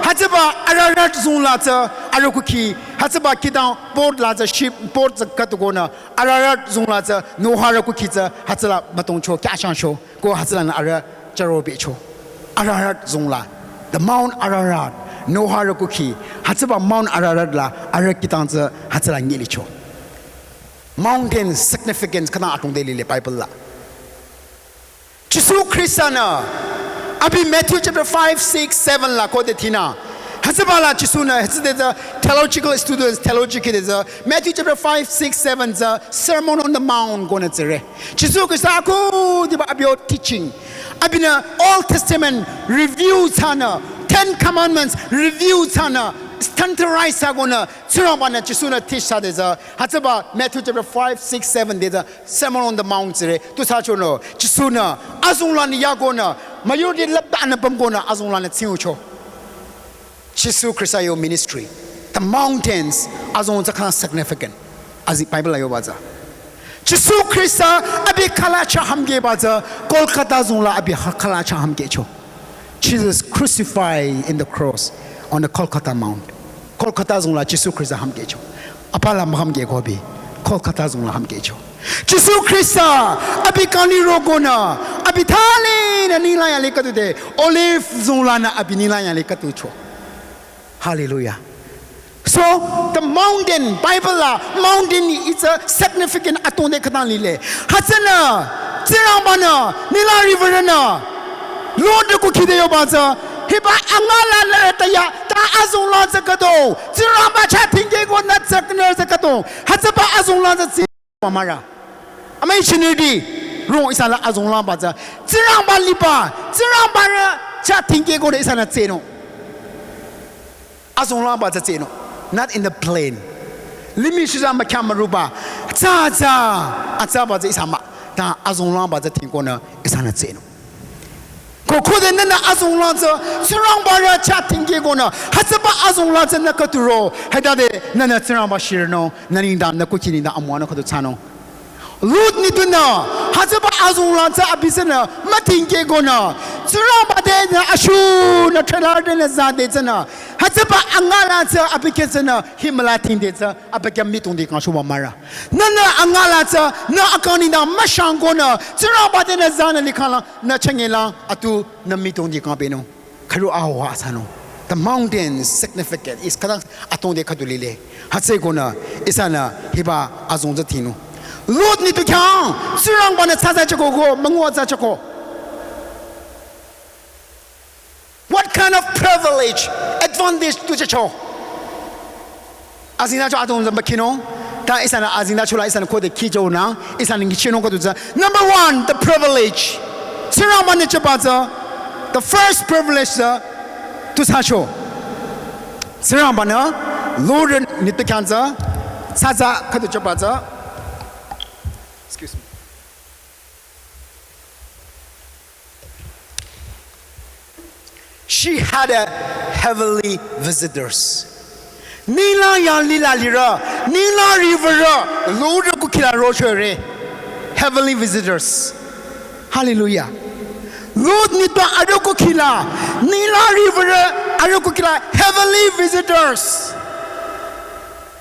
hütsüba Ararat zong la tsü, arüh kukhi, hütsüba kidang boat la tsü, ship boat tsü khüdu konü, Ararat zong la tsü, Noah arüh kukhi tsü, hütsüla mütongcho, kyashangsho, ko hütsülanü arüh charobecho. Ararat zong la, the Mount Ararat, Noah arüh kukhi, hütsüba Mount Ararat la, arüh kidang tsü, hütsüla nyilicho. Mountain significance khütang atongde lile Bible la. Jisu Khrista-nü, abi Matthew chapter five, six, seven la khode thinü. Hütsüba la Jisu-nü, hütsüde tsü theological students, theology kide tsü, Matthew chapter five, six, seven tsü, Sermon on the Mount konü tsüre. Jisu Khrista akhudiba abi yo teaching. Abinü Old Testament review thsanü, Ten Commandments review thsanü, standardize thsa konü, Tsingrangba-nü Jisu-nü teach thsade tsü, hütsüba Matthew chapter five, six, seven de tsü, Sermon on the Mount tsüre, tusüchonü, Jisu-nü, azong lanü yakonü, majority lapta anü pümkonü, azong lanü tsingucho. Jisu Khrista yo ministry, the mountains, azong tsü khütang significant. Azi Bible la yoba tsü. Jisu Khrista abi khüla chah hümkehba tsü, Golgotha zong la abi ha khüla chah hümkehcho. Jesus crucified in the cross on the Golgotha Mount. Golgotha zong la Jisu Khrista hümkehcho. Apa la mühümkehko abi. Golgotha zong la hümkehcho. Jisu Khrista abi kangli rokonü, abi thalinü ninglang yanglih khüdude, Olive zong lanü abi ninglang yanglih khüducho. Hallelujah. So, the mountain, Bible la, mountain is a significant atongde khütang lile. Hütsünü, Tsingrangba-nü, Nile River-nü, Lot arüh kukhide yoba tsü, hiba angala la ta ya, ta azong la tsü khüdu, Tsingrangba chah tingkehkonü tsü khüdu, hütsüba azong la tsü tsi mara. Ama ichini di, rong ihsa la azong la ba tsü, Tsingrangba liba, Tsingrangba rü chah tingkehkonü ihsanü tsenung. Azong la ba tsü tsenung. Not in the plain. Limih shiza ma khyam ruba. Tsü tsü, atsü ba tsü ihsa mah. Ta azong la ba tsü tingkonü ihsanü tsenung. Ko khode nünü azong la tsü, Tsingrangba rü chah tingkehkonü, hütsüba azong la tsü nü khüdu ro, hütade nünü Tsingrangba shironung, nü nengdang, nü kuchi nengdang amüwanü khüdu thsanung. Lot nitpünü, hütsüba azong la tsü abi tsünü, mütingkehkonü, Tsingrangba tenü ashunü trailer tenü zade tsünü, hütsüba angala tsü abi keh tsünü, himüla tingde tsü, abi khyang mitongdi kangsohba mara. Nünü angala tsü, nü akang nengdang müshangkonü, Tsingrangba tenü zanü likhangla, nü changela, atu nü mitongdi kangbenung. Khüdu awa thsanung. The mountain significant is khütang atongde khüdu lile. Hütsükonü, ihsanü hiba azong tsü tinung. Lot nitpü khyang, Tsingrangba-nü tsatsa chako ko, müngu atsa chako. What kind of privilege, advantage tu chacho? Azingdacho atong tsü mükhinung. Ta ihsanü azingdacho la ihsanü khode khichonü, ihsanü ngichinung khüdu tsü. Number one, the privilege. Tsingrangba-nü chaba tsü, the first privilege tsü, tusücho. Tsingrangba-nü, Lot nitpü khyang tsü, tsatsa khüdu chaba tsü. Excuse me. She had a heavenly visitors. Ninglang yanglih la lirü, Nile River rü, Lot arüh kukhila rochore. Heavenly visitors. Hallelujah. Lot nitpü arüh kukhila, Nile River rü, arüh kukhila, heavenly visitors.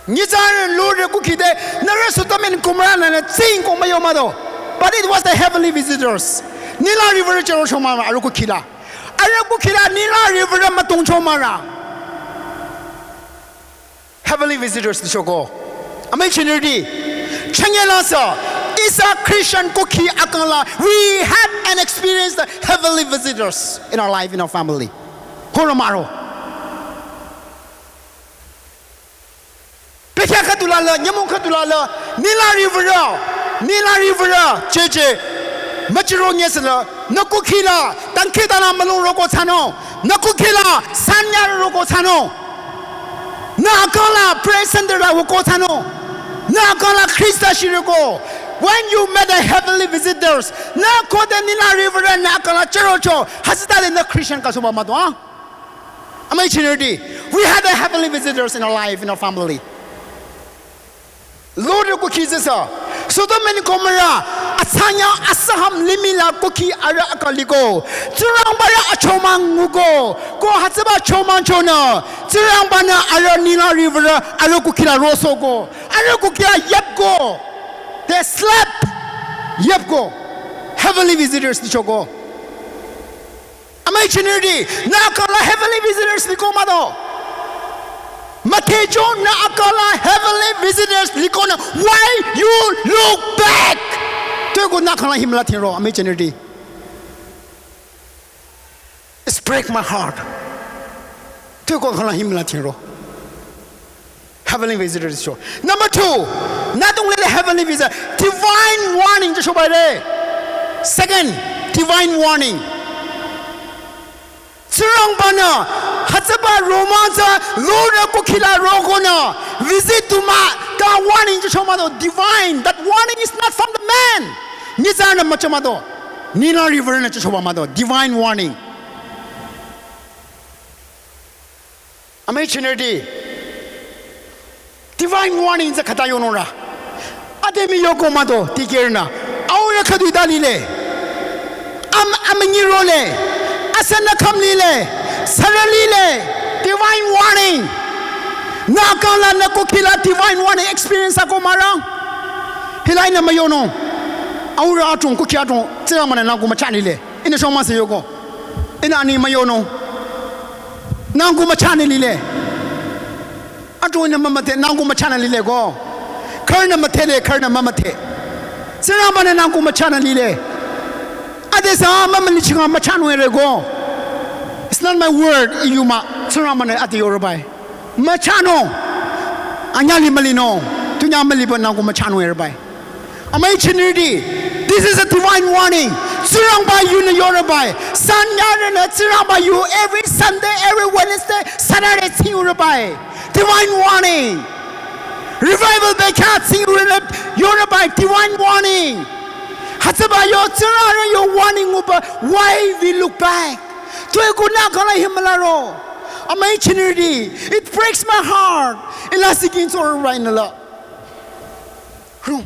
Nyitsarü Lot arüh kukhide, nührü Sodom and Gomorrah nü tsing kong müyo mah do. But it was the heavenly visitors. Nile River chero chomara arüh kukhila. Arüh kukhila Nile River mütong chomara. Heavenly visitors di choko. Ama ichini di. Changela sü, ihsa Christian kukhi akang la, we have an experience the heavenly visitors in our life, in our family. Hora maro. Bekhyah khüdu la la, nyümong khüdu la la, nila riwürü, nila riwürü, cheche, müchiro nyesü la, nü kukhi la, tangkhi tana mülung roko thsanung, nü kukhi la, sanya roko thsanung, nü akang la, prayer center la roko thsanung, nü akang la, Khrista shiroko. When you met the heavenly visitors, nü khode nila riwürü, nü akang la, chürocho, hütsütade nü Christian kasuba mado, ah? Am I chinirdi? We had the heavenly visitors in our life, in our family. Lot-rü kukhi tsüsü. Sodom and Gomorrah, atsanya asaham limih la kukhi arüh akang liko. Tsingrangba rü achomang nguko. Ko hütsüba chomang chonü. Tsingrangba-nü arüh nila riwürü arüh kukhi la rosoko. Arüh kukhi la yüpko. They slept. Yüpko. Heavenly visitors lichoko. Am I chinirdi? Nü akang la heavenly visitors liko mado. Müthecho nü akang la heavenly visitors liko nü. Why you look back? Tueko nü akang la himla thinro. Am I chinirdi? It's break my heart. Tueko akang la himla thinro. Heavenly visitors cho. Number two, nü adrong lile heavenly visitor. Divine warning cho shoba re. Second, divine warning. Tsingrangba-nü, hütsüba romang tsü, Lot-rü kukhi la rokonü, visit du mah, ta warning cho cho mado, divine. That warning is not from the man. Nyitsarünü mücho mado. Nila riwürünü cho choba mado. Divine warning. Am I chinirdi? Divine warning tsü khüta yonung ra. Ade mii yoko mado, dikehrünü. Aurü khüdu ita lile. Am, amünyi role. Asanü kham lile. Sürü lile. Divine warning. Nü akang la, nü kukhi la divine warning experience ako mah ra. Hila ihnü müyonung. Aurü adrong, kukhi adrong. Tsingrangba-nü nangku müchanile. Ihnü shomang se yoko. Ihnü ani müyonung. Nangku müchanü lile. Adrong ihnü mümüdhe, nangku müchanü lile ko. Khürünü müdhele, khürünü mümüdhe. Tsingrangba-nü nangku müchanü lile. Ade sü mümüli chinga müchanung ere ko. It's not my word, iyuma. Tsingrangba-nü ade yorübai. Müchanung. Anyüh li mülinung. Tunyüh müliba nangku müchanung erübai. Am I chinirdi? This is a divine warning. Tsingrangba yunü yorübai. Sanyarünü Tsingrangba yu every Sunday, every Wednesday, Saturday tsing yorübai. Divine warning. Revival bekhyah tsing yorübai. Divine warning. Hütsüba yo Tsingrangba yo warning nguba. Why we look back? Tueko nü akang la himla ro. Am I chinirdi? It breaks my heart. Ila sikin so right na la. Ro.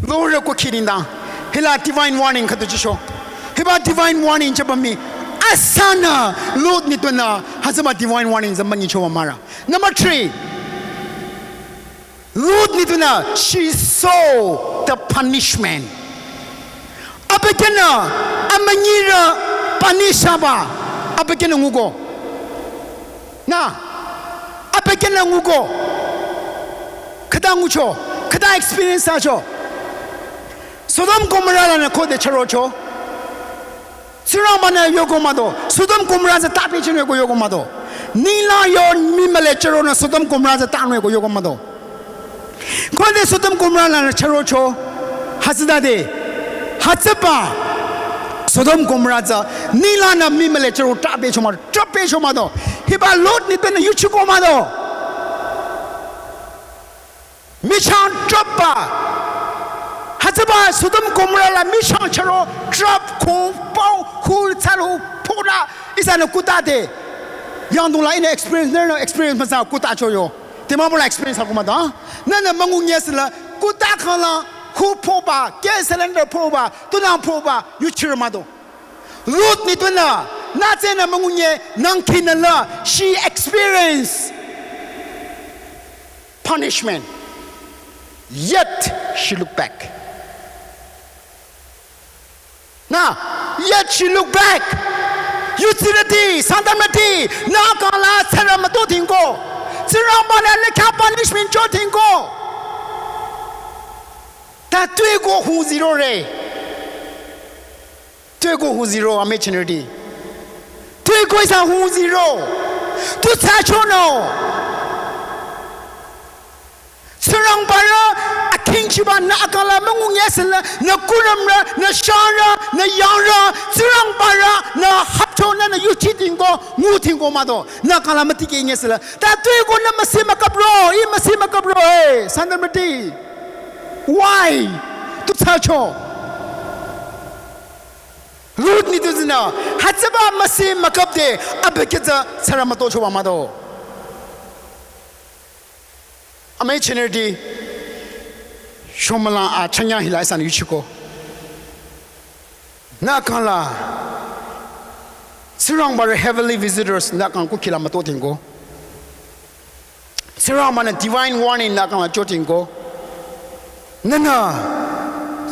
Lot-rü kukhi nengdang. Hila divine warning khüdu chisho. Hiba divine warning chaba mii. Asanü Lot nitpünü. Hütsüba divine warning tsü münyichoba mah ra. Number three. Lot nitpünü, she saw the punishment. Abükyünü, amünyirü punish thsaba. Abükyünü nguko. Nü, abükyünü nguko. Khüta ngucho, khüta experience thsacho. Sodom Gomorrah lanü khode chürocho. Tsingrangba-nü yoko mado. Sodom Gomorrah tsü tapehchinung ko yoko mado. Ninglang yo mii mühle chüronü Sodom Gomorrah tsü tanung ko yoko mado. Khode Sodom Gomorrah lanü chürocho. Hütsütade. Hütsüba. Sodom Gomorrah tsü ninglangnü mii mühle chüro tapehcho mado. Tapehcho mado. Hiba Lot nitpünü yuchiko mado. Michang trüpba. Hütsüba Sodom Gomorrah la michang chüro trüp ko pao ko tsalo pora ihsanü kutade. Yangdong la ihnü experience, nührünü experience mütsa kutacho yo. Dimapur la experience ako mado. Nühnü müngu nyesü la kuta khang la ko phoba, gas cylinder phoba, tunang phoba, yuchirü mado. Lot nitpünü, nü tsünü müngunye nangkinü la, she experienced punishment. Yet she looked back. Nü, yet she looked back. Yutsirüti, Sangtamrüti, nü kang la tsürü müto tingko. Tsingrangba-nü le khyang punishment cho tingko. Ta tueko hung ziro re. Tueko hung ziro, amüi chinirüti. Tueko ihsa hung ziro. Tu thsachonü. Tsingrangbarü akhingchiba nü akangla müngungyesüla, nü kurümrü, nü sharü, nü yangrü, Tsingrangbarü nü hapcho nü nü yuchi tingko, ngu tingko mado, nü akangla mütikeh ngesüla. Ta tuiko nü müsi mükapro, ih müsi mükapro, eh, sandamati. Why? Tu thsacho. Lot nitpü tsünü, hütsüba müsi mükapde, abükyü tsü tsurü mütochoba mado. Amüi chinirüti, shomülang achanya hila ihsanü yuchiko. Nü akangla, Tsingrangbarü heavenly visitors nü akang kukhila müto tingko. Tsingrangba nü divine warning nü akangla cho tingko. Nünü,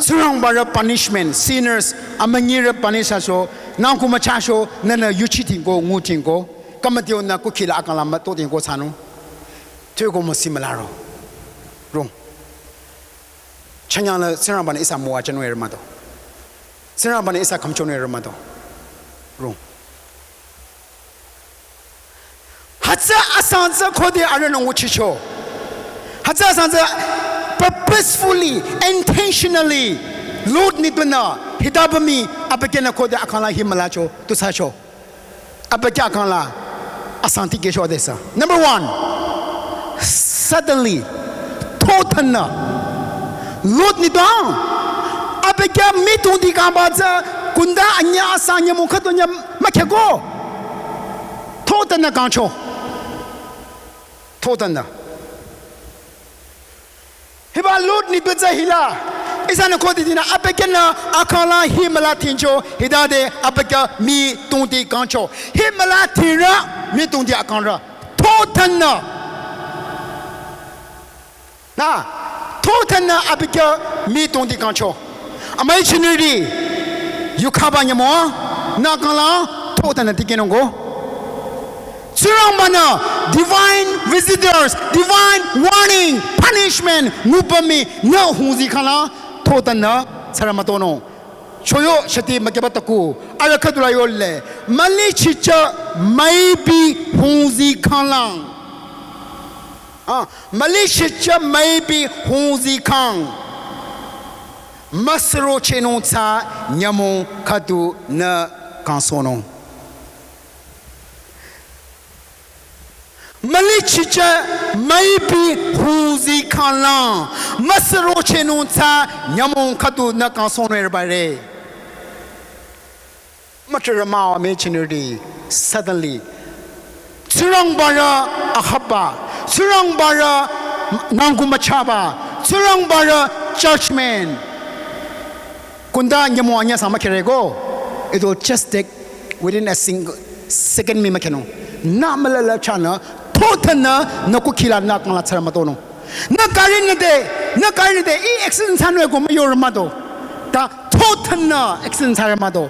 Tsingrangbarü punishment, sinners, amünyirü punish asho, nangku müchasho, nünü yuchi tingko, ngu tingko. Kamatiyo nü kukhila akangla müto tingko thsanung. Tuiko müsi mülaro. Rung. Chanyangla Tsingrangba nü ihsa müwajünung ere mado. Tsingrangba nü ihsa khümchonung ere mado. Rung. Hütsü asang tsü khode arühnü nguchicho. Hütsü asang tsü purposefully, intentionally, Lot nitpünü, hitaba mii, abükyünü khode akangla hi mülacho, tu thsacho. Abükyü akangla asang tikehcho adesü. Number one, suddenly, thothanü. Lot nitpü, abükyü mii tongdi kangba tsü kunda anyü asang nyümong khüdu nyü mükheko. Thothanü kangcho. Thothanü. Hiba Lot nitpü tsü hila. Ihsanü khode dinü abükyünü akangla hi müla tingcho, hitade abükyü mii tongdi kangcho. Hi müla tingrü, mii tongdi akangrü. Thothanü. Nü, thothanü abükyü mii tongdi kangcho. Amüi chinirüti, yukhaba nyümong, nü akangla, thothanü tikehnung ko. Tsingrangba nü divine visitors, divine warning, punishment, nguba mii nü hungzi khangla, thothanü tsurü mütonung. Choyo shati mükyüba taku, arüh khüdula yole, mülichicha müipi hungzi khanglang. Ah, mülichicha müipi hungzi khang. Müsüro chenung tsü nyümong khüdu nü kangsohnung. Mülichicha müipi hungzi khanglang. Müsüro chenung tsü nyümong khüdu nü kangsohnung erbare. Mütrü mah-o amüi chinirüti, suddenly. Tsingrangbarü ahapba, Tsingrangbarü nangku müchaba, Tsingrangbarü judgment. Kunda nyümong anyü asang mükhereko. It will just take within a single second mii mükhenung. Nü mülala chahnü, thothanü, nü kukhila nü akangla tsurü mütonung. Nü gari nü de, nü gari nü de, ih accident thsanung eko müyore mado. Ta thothanü accident thsare mado.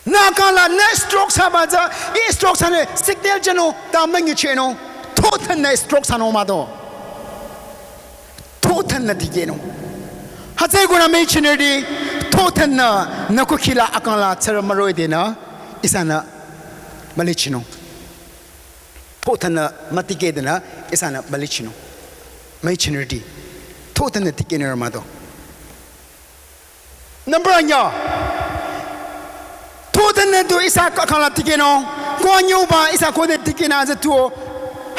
Nü akangla nü stroke thsaba tsü, ih stroke thsanü signal jünung, ta münyichehnung. Thothanü stroke thsanung mado. Thothanü tikehnung. Hütsüeko nü amüi chinirüti, thothanü nü kukhila akangla tsurü müroh-i denü, ihsanü mülichinung. Thothanü mütikeh denü, ihsanü mülichinung. Amüi chinirüti. Thothanü tikehnung mado. Number anyü. Thothanü tu ihsa akangla tikehnung. Ko anyüba ihsa khode tikehnü tsü tuo.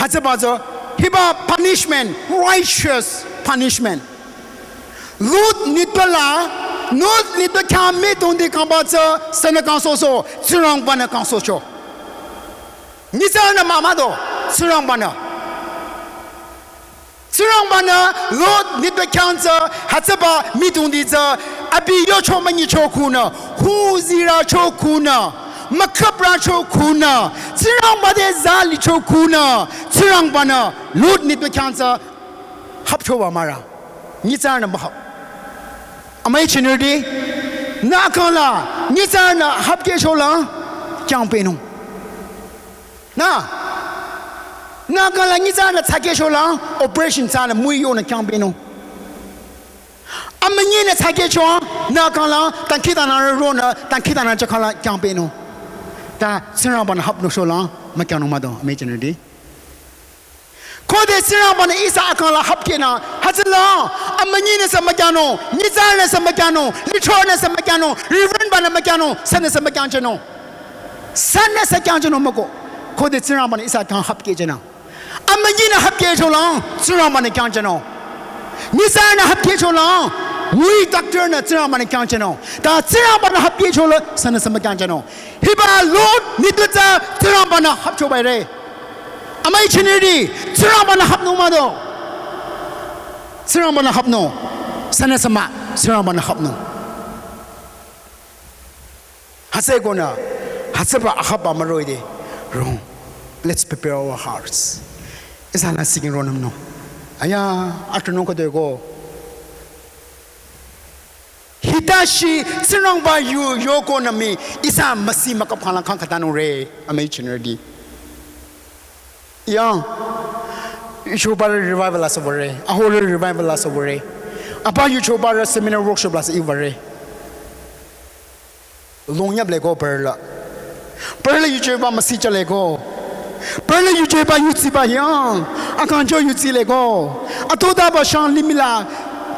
Hütsüba tsü. Hiba punishment, righteous punishment. Lot nitpü la, Lot nitpü khyang mii tongdi kangba tsü, sünü kangsohsoh, Tsingrangba nü kangsohcho. Nyitsarünü mah mado, Tsingrangba nü. Tsingrangba nü Lot nitpü khyang tsü, hütsüba mii tongdi tsü, abi yocho münyicho khunü, huzirücho khunü, müküprücho khunü, Tsingrangba te zalicho khunü, Tsingrangba nü Lot nitpü khyang tsü, hapchoba mah-o. Nyitsarünü mühap. Amüi chinirüti, nü akangla, nyitsarünü hapkehchola, khyang pehnung. Nü, nü akangla nyitsarünü thsakehchola, operation thsanü müi yonü khyang pehnung. Amünyinü thsakehcho, nü akangla, dangkhidangnangrü ronü, dangkhidangnang chakhala khyang pehnung. Ta Tsingrangba nü hapnüchola, mükyangnung mado, amüi chinirüti. Khode Tsingrangba-nü ihsa akang la hapkehnü, hütsüla, amünyi nü sü mükyangno, nyitsarü nü sü mükyangno, lithro nü sü mükyangno, reverend ba nü mükyangno, sünü sü mükyangjünung. Sünü sü kyangjünung müko. Khode Tsingrangba-nü ihsa akang hapkehnü. Amünyi nü hapkehchola, Tsingrangba-nü kyangjünung. Nyitsarü nü hapkehchola, wui doctor nü Tsingrangba-nü kyangjünung. Ta Tsingrangba-nü hapkehchola, sünü sü mükyangjünung. Hiba Lot nitpü tsü Tsingrangba-nü hapchoba re. Amüi chinirüti, Tsingrangba-nü hapnung mah do. Tsingrangba-nü hapnung. Sünü sü mah, Tsingrangba-nü hapnung. Hütsükonü, hütsüba ahapba müroide. Rong. Let's prepare our hearts. Ihsa la sikin ronümnung. Aya, atunung khode ko. Hitashi Tsingrangba yu yokonü mii ihsa müsi mükap khala khang khatanung re, amüi chinirüti. Yang, yuchobarü revival la sü würe, ahorü revival la sü würe. Apa yuchobarü seminar workshop la sü iwüre. Longyap leko parla. Parla yuchoba müsi cha leko. Parla yuchoba yutsiba yang. Akangcho yutsi leko. Atodaba shang limih la.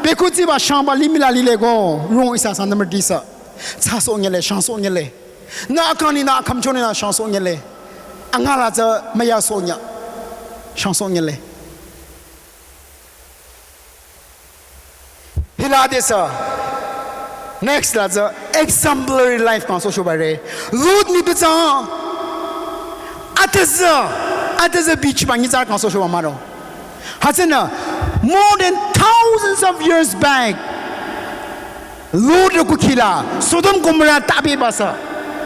Bekutsiba shangba limih la lileko. Rong ihsa sa number disa. Tsa so nyele, shang so nyele. Nü akang ni nü akhümcho ni nü shang so nyele. Angala tsü müya so nya. Shang so nyele. Hila desa. Next la tsü exemplary life kang so shoba re. Lot nitpü tsü. Atüzü. Atüzü beach ba nyitsarü kang so shoba mah do. Hütsünü, more than thousands of years back, Lot rü kukhila, Sodom Gomorrah tabi basa.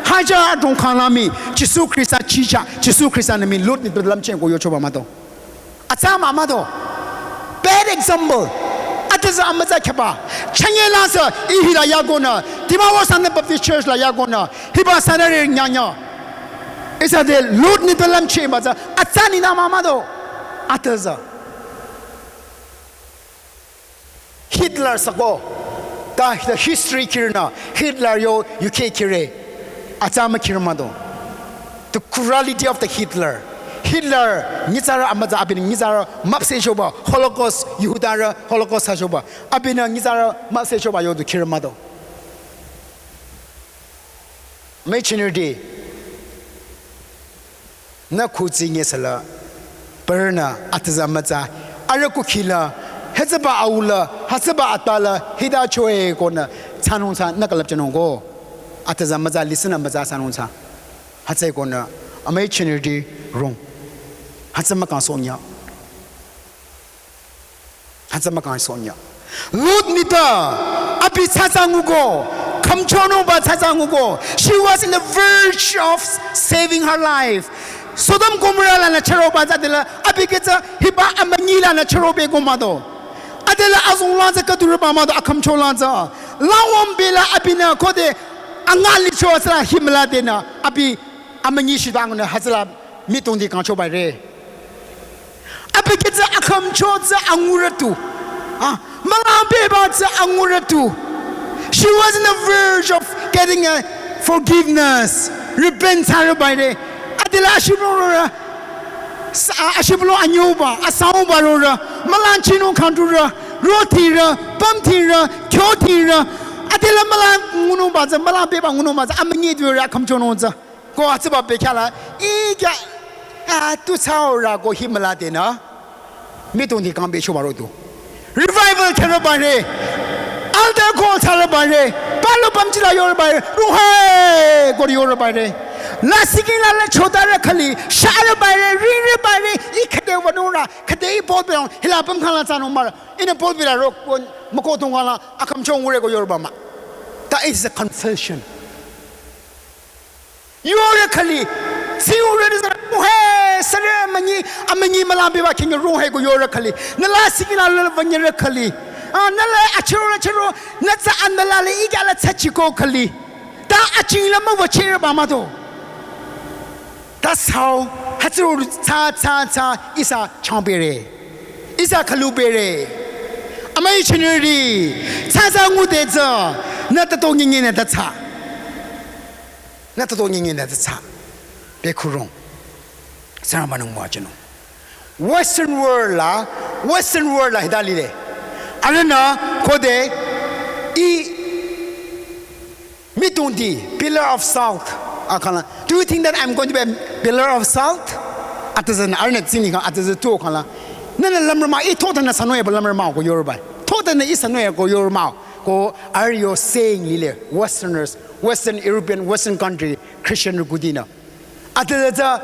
Hajar adrong khanglami, Jisu Krista chicha, Jisu Krista nü mii Lot nitpü lümcheh ko yochoba mah do. Atsa mah mah do. Bad example. Atüzü amütsa kheba. Chanye la sü, ih hila yagonü, Dimapur Sangtam Baptist Church la yagonü, hiba sanare nyanya. Ihsa de Lot nitpü lümcheh ba tsü, atsa ni nü mah mah do. Atüzü. Hitler sako. Ta the history khirünü Hitler yo U K khire. Atsa mükhir mah do. The cruelty of the Hitler. Hitler nyitsarü amütsa abinü nyitsarü müpseh shoba Holocaust Jihudarü Holocaust ha shoba. Abinü nyitsarü müpseh shoba yo du khir mah do. Amüi chinirüti. Nü khutsi nye sala, parünü atüzü mütsa, arüh kukhila, hütsüba aula, hütsüba atala, hita choe konü, tsanung tsa, nü külüpchanung ko, atüzü mütsa, listen mütsa, tsanung tsa. Hütsükonü, amüi chinirüti rong. Hütsü mükang so nya. Hütsü mükang so nya. Lot nitpü, abi tsatsa nguko, khümchonungba tsatsa nguko. She was in the verge of saving her life. Sodom Gomorrah lanü chüroba tsü adela, abi ketsü hiba amünyi lanü chürobe ko mah do. Adela azong la tsü khüdurüba mah do, akhümcho la tsü. Lawang bela abinü khode angali cho tsü la himla denü, abi amünyi shidang nü hütsüla mitongdi kangchoba re. Abi ketsü akhümcho tsü angurütu. Ah, mülangpehba tsü angurütu. She was in the verge of getting a forgiveness. Repent thsarüba re. Adela ashibülung rorü. Sa-, a-, ashibülung anyüba, asauba rorü. Mülangchinung kangdurü. Rotirü, pümtirü, kyotirü. Adela mülang ngunungba tsü, mülangpehba ngunungba tsü, amünyi durü akhümchonung tsü. Ko hütsüba bekhyah la, ikya, ah, tu tsao ra ko himla denü. Mitongdi kangbe choba rotu. Revival thsarüba re. Altar call thsarüba re. Palu pümchila yorüba re. Ronghe ko yorüba re. La sikin la la chotarü khali. Sharüba re. Rirüba re. I khüde wanung ra. Khüde i pulpit rong. Hila püm khang la tsanung mah ra. Ihnü pulpit la rok. Müko tong la. Akhümcho ngure ko yorüba mah. That is a confession. Yorü khali, si yorü de sa, ronghe, sare amünyi, amünyi mülangpehba khingi ronghe ko yorü khali. Nü la sikin la la vanyirü khali. Ah, nü la achiro la chiro, nü tsü anü la le ikya la tsü chiko khali. Ta aching la müwüchirüba mah do. Ta sao, hütsüro tsü, tsü, tsü, ihsa changbe re. Ihsa khülube re. Amüi chinirüti, tsatsa ngude tsü, nü tato nyinyi nü ta tsü. Nü tato nyinyi nü ta tsü. Bekhurong. Tsingrangba-nü müwajünung. Western world la, Western world la hita lile. Arühnü khode I mitongdi pillar of salt akhala. Do you think that I'm going to be a pillar of salt? Atüzan arühnü tsini kha atüzü tu khala. Nana lamrama I thotana sanoe ba lamrama ko yorba. Thotana I sanoe ko yorma ko are you saying lile Westerners, Western European, Western country Christian rukudina. Atüzü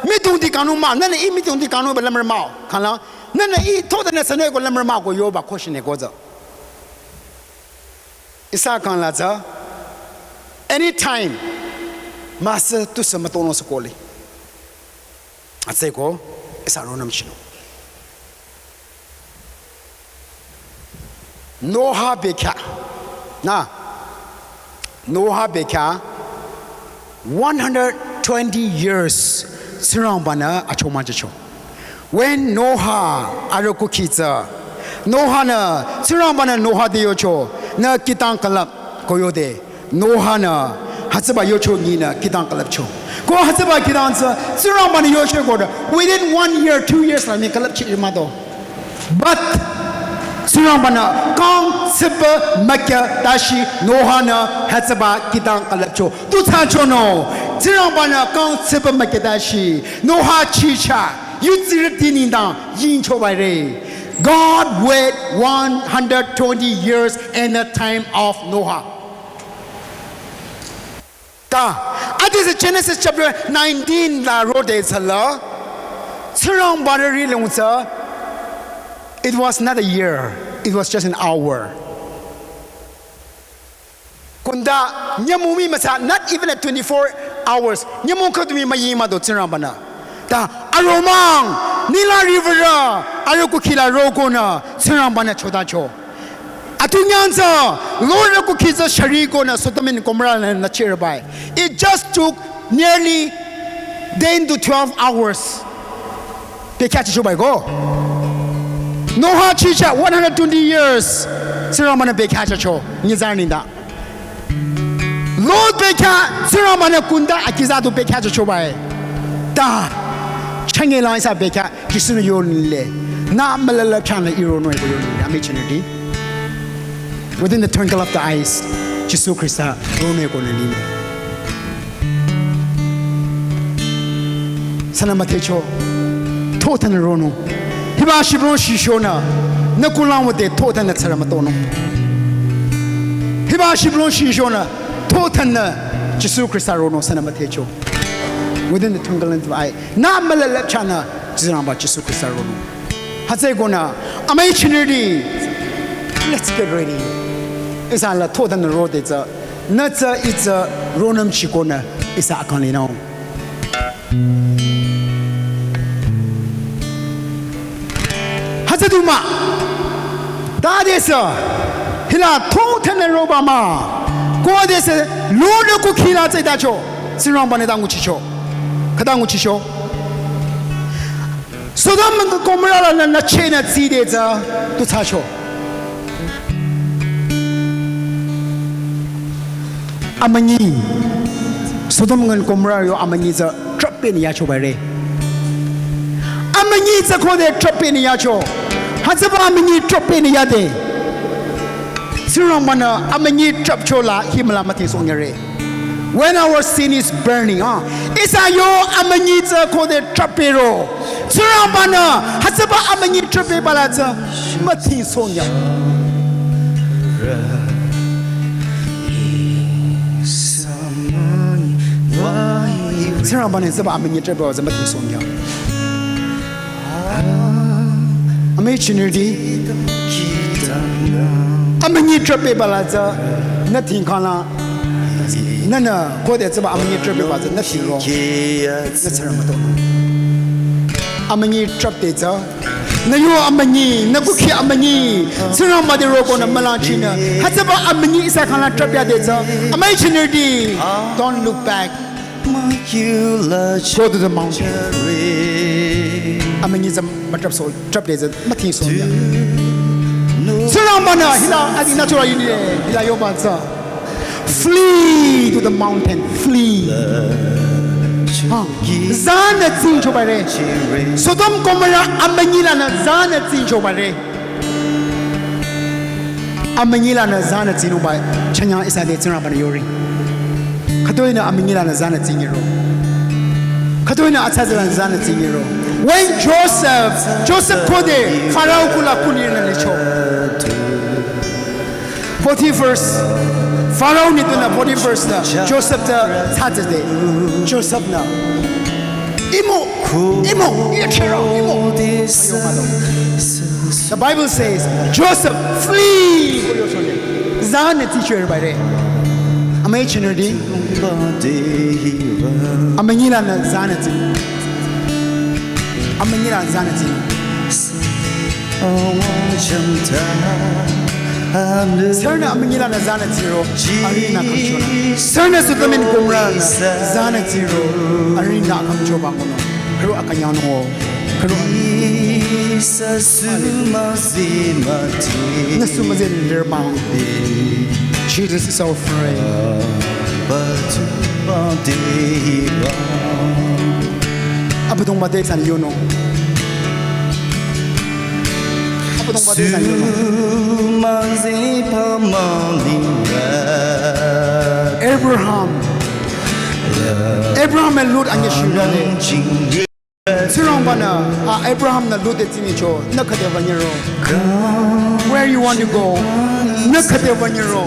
mitongdi kanu ma, nana I mitongdi kanu ba lamrama khala. Nana I thotana sanoe ko lamrama ko yorba question e ko za. Ihsa kangla tsü anytime müsü tusü mütonung sü koli. Atsü ko ihsa ronüm chino. Noah bekhyah. Na. Noah bekhyah one hundred twenty years Tsingrangbanü achomang jücho. When Noah arüh kukhi tsü, Noah-nü, Tsingrangbanü Noah te yocho, nü kihtang külüp ko yode, Noah-nü hütsüba yocho nyinü kihtang külüpcho. Ko hütsüba kihtang tsü, Tsingrangbanü yocho ko within one year, two years la mii külüpchi mado. But Tsingrangbanü kang tsipü mükya tashi Noah-nü hütsüba kihtang külüpcho. Tu thsacho no, Tsingrangbanü kang tsipü mükya tashi Noah chicha yutsirüti nengdang yingcho bare. God wait one hundred twenty years in the time of Noah. Ta, adesü Genesis chapter nineteen la rode tsüla, Tsingrangbanü ri lung tsü, it was not a year, it was just an hour. Kunda nyümong mii mütsa, not even a twenty-four hours. Nyümong khüdu mii müyi mado Tsingrangbanü. Ta aromang, Nile river arüh kukhi la rokonü Tsingrangbanü chotacho. Atu nyang tsü, Lot arüh kukhi tsü sharikonü Sodom and Gomorrah la nüchirbai. It just took nearly ten to twelve hours. Bekhyah chichobai ko. Noah chicha one hundred twenty years. Tsingrangbanü bekhyah chicho. Nyitsarü nengdang. Lot bekhyah Tsingrangbanü kunda akiza du bekhyah chichobai. Ta. Changela ihsa bekhyah Jisu-nü yonile. Nü mülalap chanü I ronung ko yonile. Amichinüti. Within the twinkle of the eyes, Jisu Khrista ronung ko nü lile. Sünü müdhecho, thothanü ronung. Hiba shibülung shishonü, nü kulang wüde thothanü tsara mütonung. Hiba shibülung shishonü, thothanü Jisu Khrista ronung sünü müdhecho. Within the twinkle of the eye, nü mülalap chanü Tsingrangba Jisu Khrista ronung. Hütsükonü, amüi chinirüti, let's get ready. Ihsa la thothanü rode tsü, nü tsü I tsü ronüm chikonü, ihsa akang linung. Hütsü du mah, ta adesü, hila thothanü roba mah, ko adesü, Lot arüh kukhi la tsü tacho, Tsingrangbanü ta nguchicho, khüta nguchicho. Sodom Gomorrah la nü, nüchenü tside tsü tu thsacho. Amünyi. Sodom Gomorrah yo amünyi tsü trapinü yacho bare. Amünyi tsü khode trapinü yacho. Hütsüba amünyi trapinü yade. Tsingrangbanü amünyi trapcho la himla müdhesohnyüre. When our sin is burning, ah, ihsa yo amünyi tsü khode trapero. Tsingrangbanü hütsüba amünyi trapeba la tsü müdhesohnyü. Tsingrangbanü hütsüba amünyi trapeba tsü müdhesohnyü. Amüi chinirüti. Amünyi trapeba la tsü nü thingkhala. Nünü khode tsüba amünyi trapeba tsü nü thingro. Nü tsara mütonung. Amünyi trapde tsü. Nü yo amünyi, nü kukhi amünyi. Tsingrangba te rokonü mülangchinü. Hütsüba amünyi ihsa khala trapyade tsü. Amüi chinirüti. Don't look back. Go to the mountain. Amünyi tsü mütrapsoh, trapde tsü müdhesohnyü. Tsingrangbanü hila adi natural yinile, hila yoba tsü. Flee to the mountain, flee. Ha, zanü tsingcho bare. Sodom Gomorrah amünyi lanü zanü tsingcho bare. Amünyi lanü zanü tsingno ba, chanyang ihsa te Tsingrangba-nü yore. Khütoinü amünyi lanü zanü tsingnyiro. Khütoinü atsatsa lanü zanü tsingnyiro. When Joseph, Joseph khode Pharaoh kuh la kulinü licho. Potiphar's, Pharaoh nitpünü Potiphar's nü Joseph te tsatsa de. Joseph-nü, "Imo, imo, yechero, imo." The Bible says, "Joseph, flee." Zanü tsichore bare. Amüi chinirdi. Amünyi lanü zanü tsi. Amünyi lanü zanü tsi. Sürünü amünyi lanü zanü tsiro, arühnü khümchonü. Sürünü Sodom and Gomorrah-nü zanü tsiro, arühnü khümchoba ngunung. Khürü akünyangnung-o. Khürü. Nüsü müzeh lirba. Jesus is our friend. Abüdongba te ihsanü yonung. Abüdongba te ihsanü yonung. Abraham. Abraham and Lot anyeshirüle. Tsingrangba-nü, a, Abraham-nü Lot te tsingcho, nü khüde wünyiro. Where you want to go? Nü khüde wünyiro.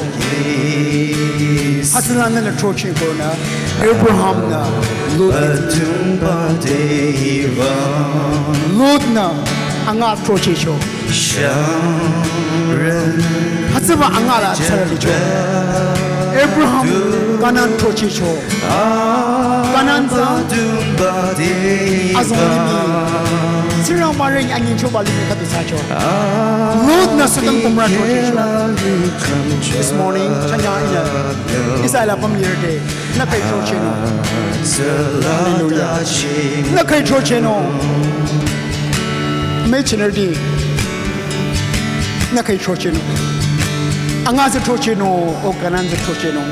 Hütsüla nünü throcheh konü, Abraham-nü Lot te tsingcho. Lot-nü anga throchehcho. Hütsüba anga la tsaralicho. Abraham Kanan throchehcho. Kanan tsü azong limih. Tsingrangba reng anyingchoba limih khüdu thsacho. Lot-nü Sodom Gomorrah throchehcho. This morning, chanyang ihnü ihsa la pümyerde. Nü khüi throchehnung. Hallelujah. Nü khüi throchehnung. Amüi chinirdi. Nü khüi throchehnung. Anga tsü throchehnung, o Kanan tsü throchehnung.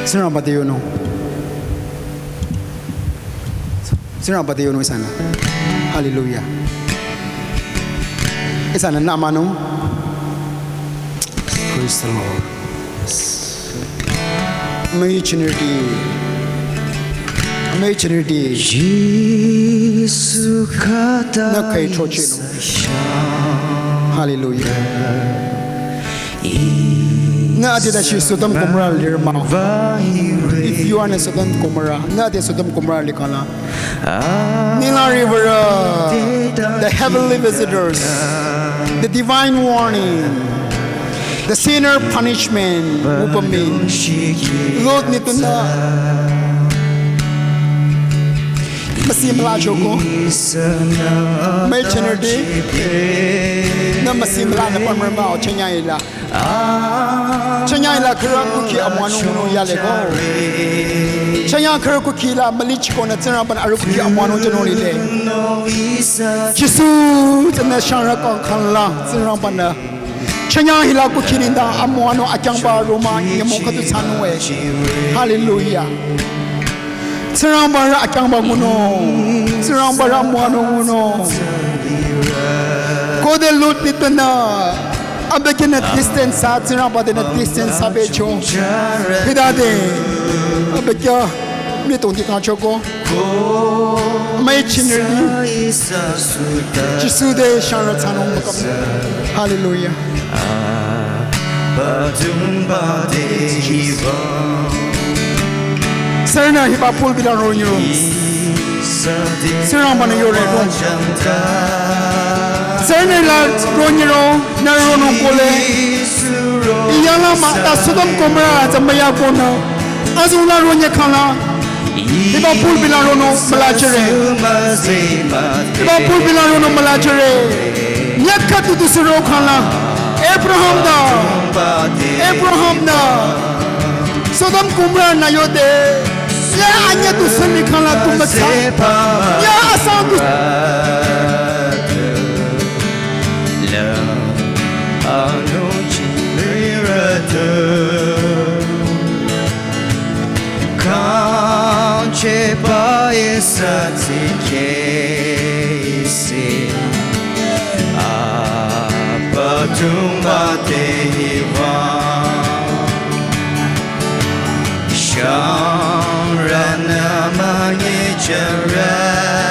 Tsingrangba te yonung. Tsingrangba te yonung ihsanü. Hallelujah. Ihsanü nü mahnung. Praise the Lord. Amüi chinirdi. Amüi chinirdi. Jisu khüta. Nü khüi throchehnung. Hallelujah. Nü adela shi Sodom Gomorrah lirü mah-o. If you are in a Sodom Gomorrah, nü ade Sodom Gomorrah likhang la. Nila river, uh, the heavenly visitors, the divine warning, the sinner punishment, upami. Lot nitpünü. Müsi müla choko. Amüi chinirdi. Nü müsi mülanü pümrü mah-o chanyang ila. Chanyang ila khürü kukhi amüwanung ngunung yale ko. Chanyang khürü kukhi la mülichikonü Tsingrangba-nü arüh kukhi amüwanung jünung lile. Jisu tsünü shangrü kang khang la Tsingrangba-nü. Chanyang hila kukhi nengdang amüwanung akyangba romang nyümong khüdu thsanung-e. Hallelujah. Tsingrangba rü akyangba ngunung. Tsingrangba rü amüwanung ngunung. Khode Lot nitpünü. Abükyünü distance thsa, Tsingrangba tenü distance thsa becho. Hitade. Abükyü mütongdi kangchoko. Amüi chinirdi. Jisu te shangrü thsanung mükam. Hallelujah. Sürünü hiba pulpit la ronyiro. Tsingrangba-nü yore rong. Sürünü la ronyiro, nü ronung kohle. Iyala mah ta Sodom Gomorrah tsü müyakonü. Azong la ronye khang la. Hiba pulpit la ronung mülachire. Hiba pulpit la ronung mülachire. Nyaka tutu suro khang la. Abraham ta. Abraham ta. Sodom Gomorrah nü yode. Ya anya tu semi khang la tu mütsa. Ya asang tu. Kangcheba isa tikehsi apatumba tehiwa. Shangrana manye charatu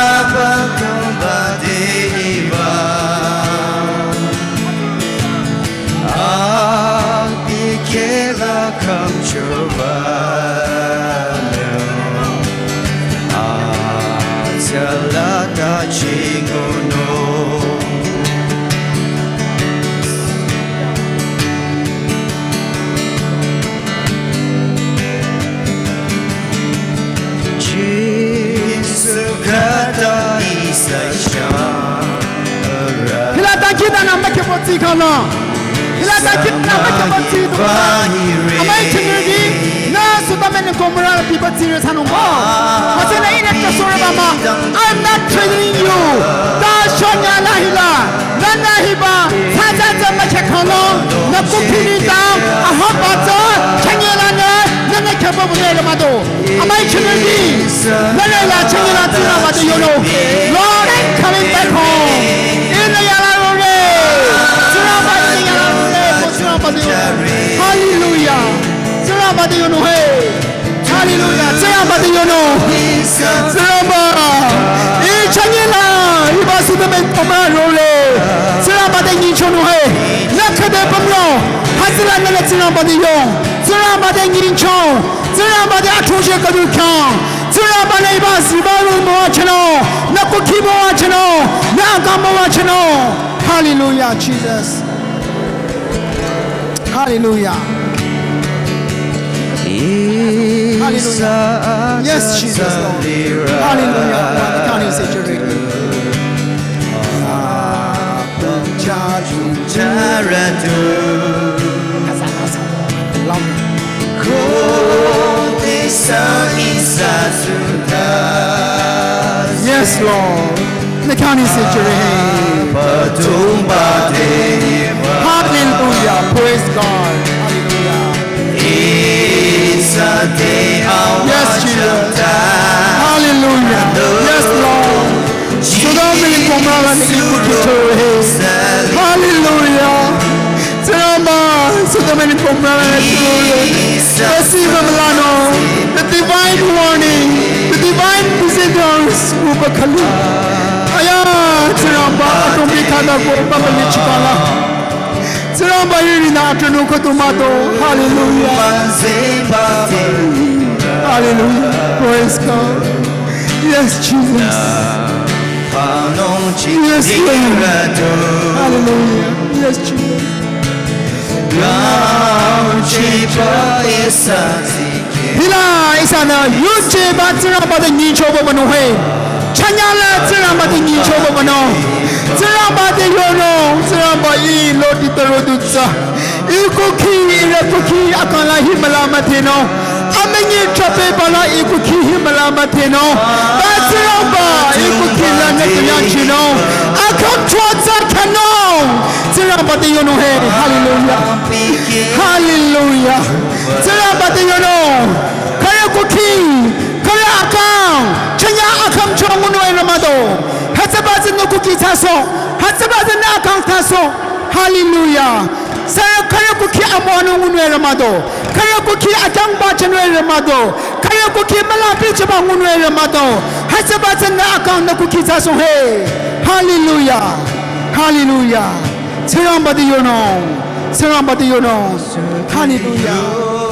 apatumba tehiwa. Akikela kamchuba atsala kachinguno. Jisu kata isa shara. Hila ta kina na meke botsi kana. Hila ta kina na meke botsi tu. Amai chingi na Sodom and Gomorrah la pipa tsire sanung ko. Masena ine ta sura mama. I'm not threatening you. Ta shonya na hila. Nana hiba, sa sa sa ma chakano, na kukini ta, ahaba ta, chanyela ne, nana kaba bune le mado. Amai chungi, nana la chanyela tina mado yono. Lord, I'm coming back home. Ina yala rore. Tina mado yala rore, ko tina mado yono. Hallelujah. Tina mado yono, hey. Hallelujah. Tsingrangba te yono. Tsingrangba. Ih chanyela. Iba Sodom and Gomorrah role. Tsingrangba te nyingchonung he. Nü khüde pümro. Hütsüla nüle Tsingrangba te yong. Tsingrangba te nyingchong. Tsingrangba te athroche kadu khyang. Tsingrangba nü iba siba ru mo achano. Nü kukhi mo achano. Nü aga mo achano. Hallelujah, Jesus. Hallelujah. Hallelujah. Yes, Jesus, Lord. Hallelujah. Father, can you say to read? Yes, Lord. Nü khyang ni se chere. Hallelujah. Praise God. Hallelujah. Yes, Jesus. Hallelujah. Yes, Lord. Sodom and Gomorrah ni kukicho he. Hallelujah. Tsingrangba, Sodom and Gomorrah, hallelujah. Kasi mamalano, the divine warning, the divine visitors, uba khali. Aya, Tsingrangba, atombi khada ko, baba lichikala. Tsingrangba, iri na atronu ko tomato, hallelujah. Hallelujah, praise God. Yes, Jesus. Yes, Lord. Hallelujah. Yes, Jesus. Hila ihsanü yuje ba Tsingrangba te nyingchoba mano he. Chanyala Tsingrangba te nyingchoba mano. Tsingrangba te yono, Tsingrangba ih loti taro dutsa. Ih kukhi, ire kukhi, akang la hi mala mateno. Amenye chape bala ih kukhi hi mala mateno. Ba Tsingrangba, ih kukhi la ne kanyang chino. Akang chotsa kano. Tsingrangba te yono he. Hallelujah. Hallelujah. Tsingrangba te yono. Khare kukhi, khare akang. Chanya akang chong ngunu e ramado. Hütsüba tsü nü kukhi tsaso. Hütsüba tsü nü akang tsaso. Hallelujah. Sürü khare kukhi amüwanung ngunü ramado. Khare kukhi akyangba chanü ramado. Khare kukhi mülapi chaba ngunü ramado. Hütsüba tsü nü akang nü kukhi tsaso he. Hallelujah. Hallelujah. Tsingrangba te yono. Tsingrangba te yono. Hallelujah.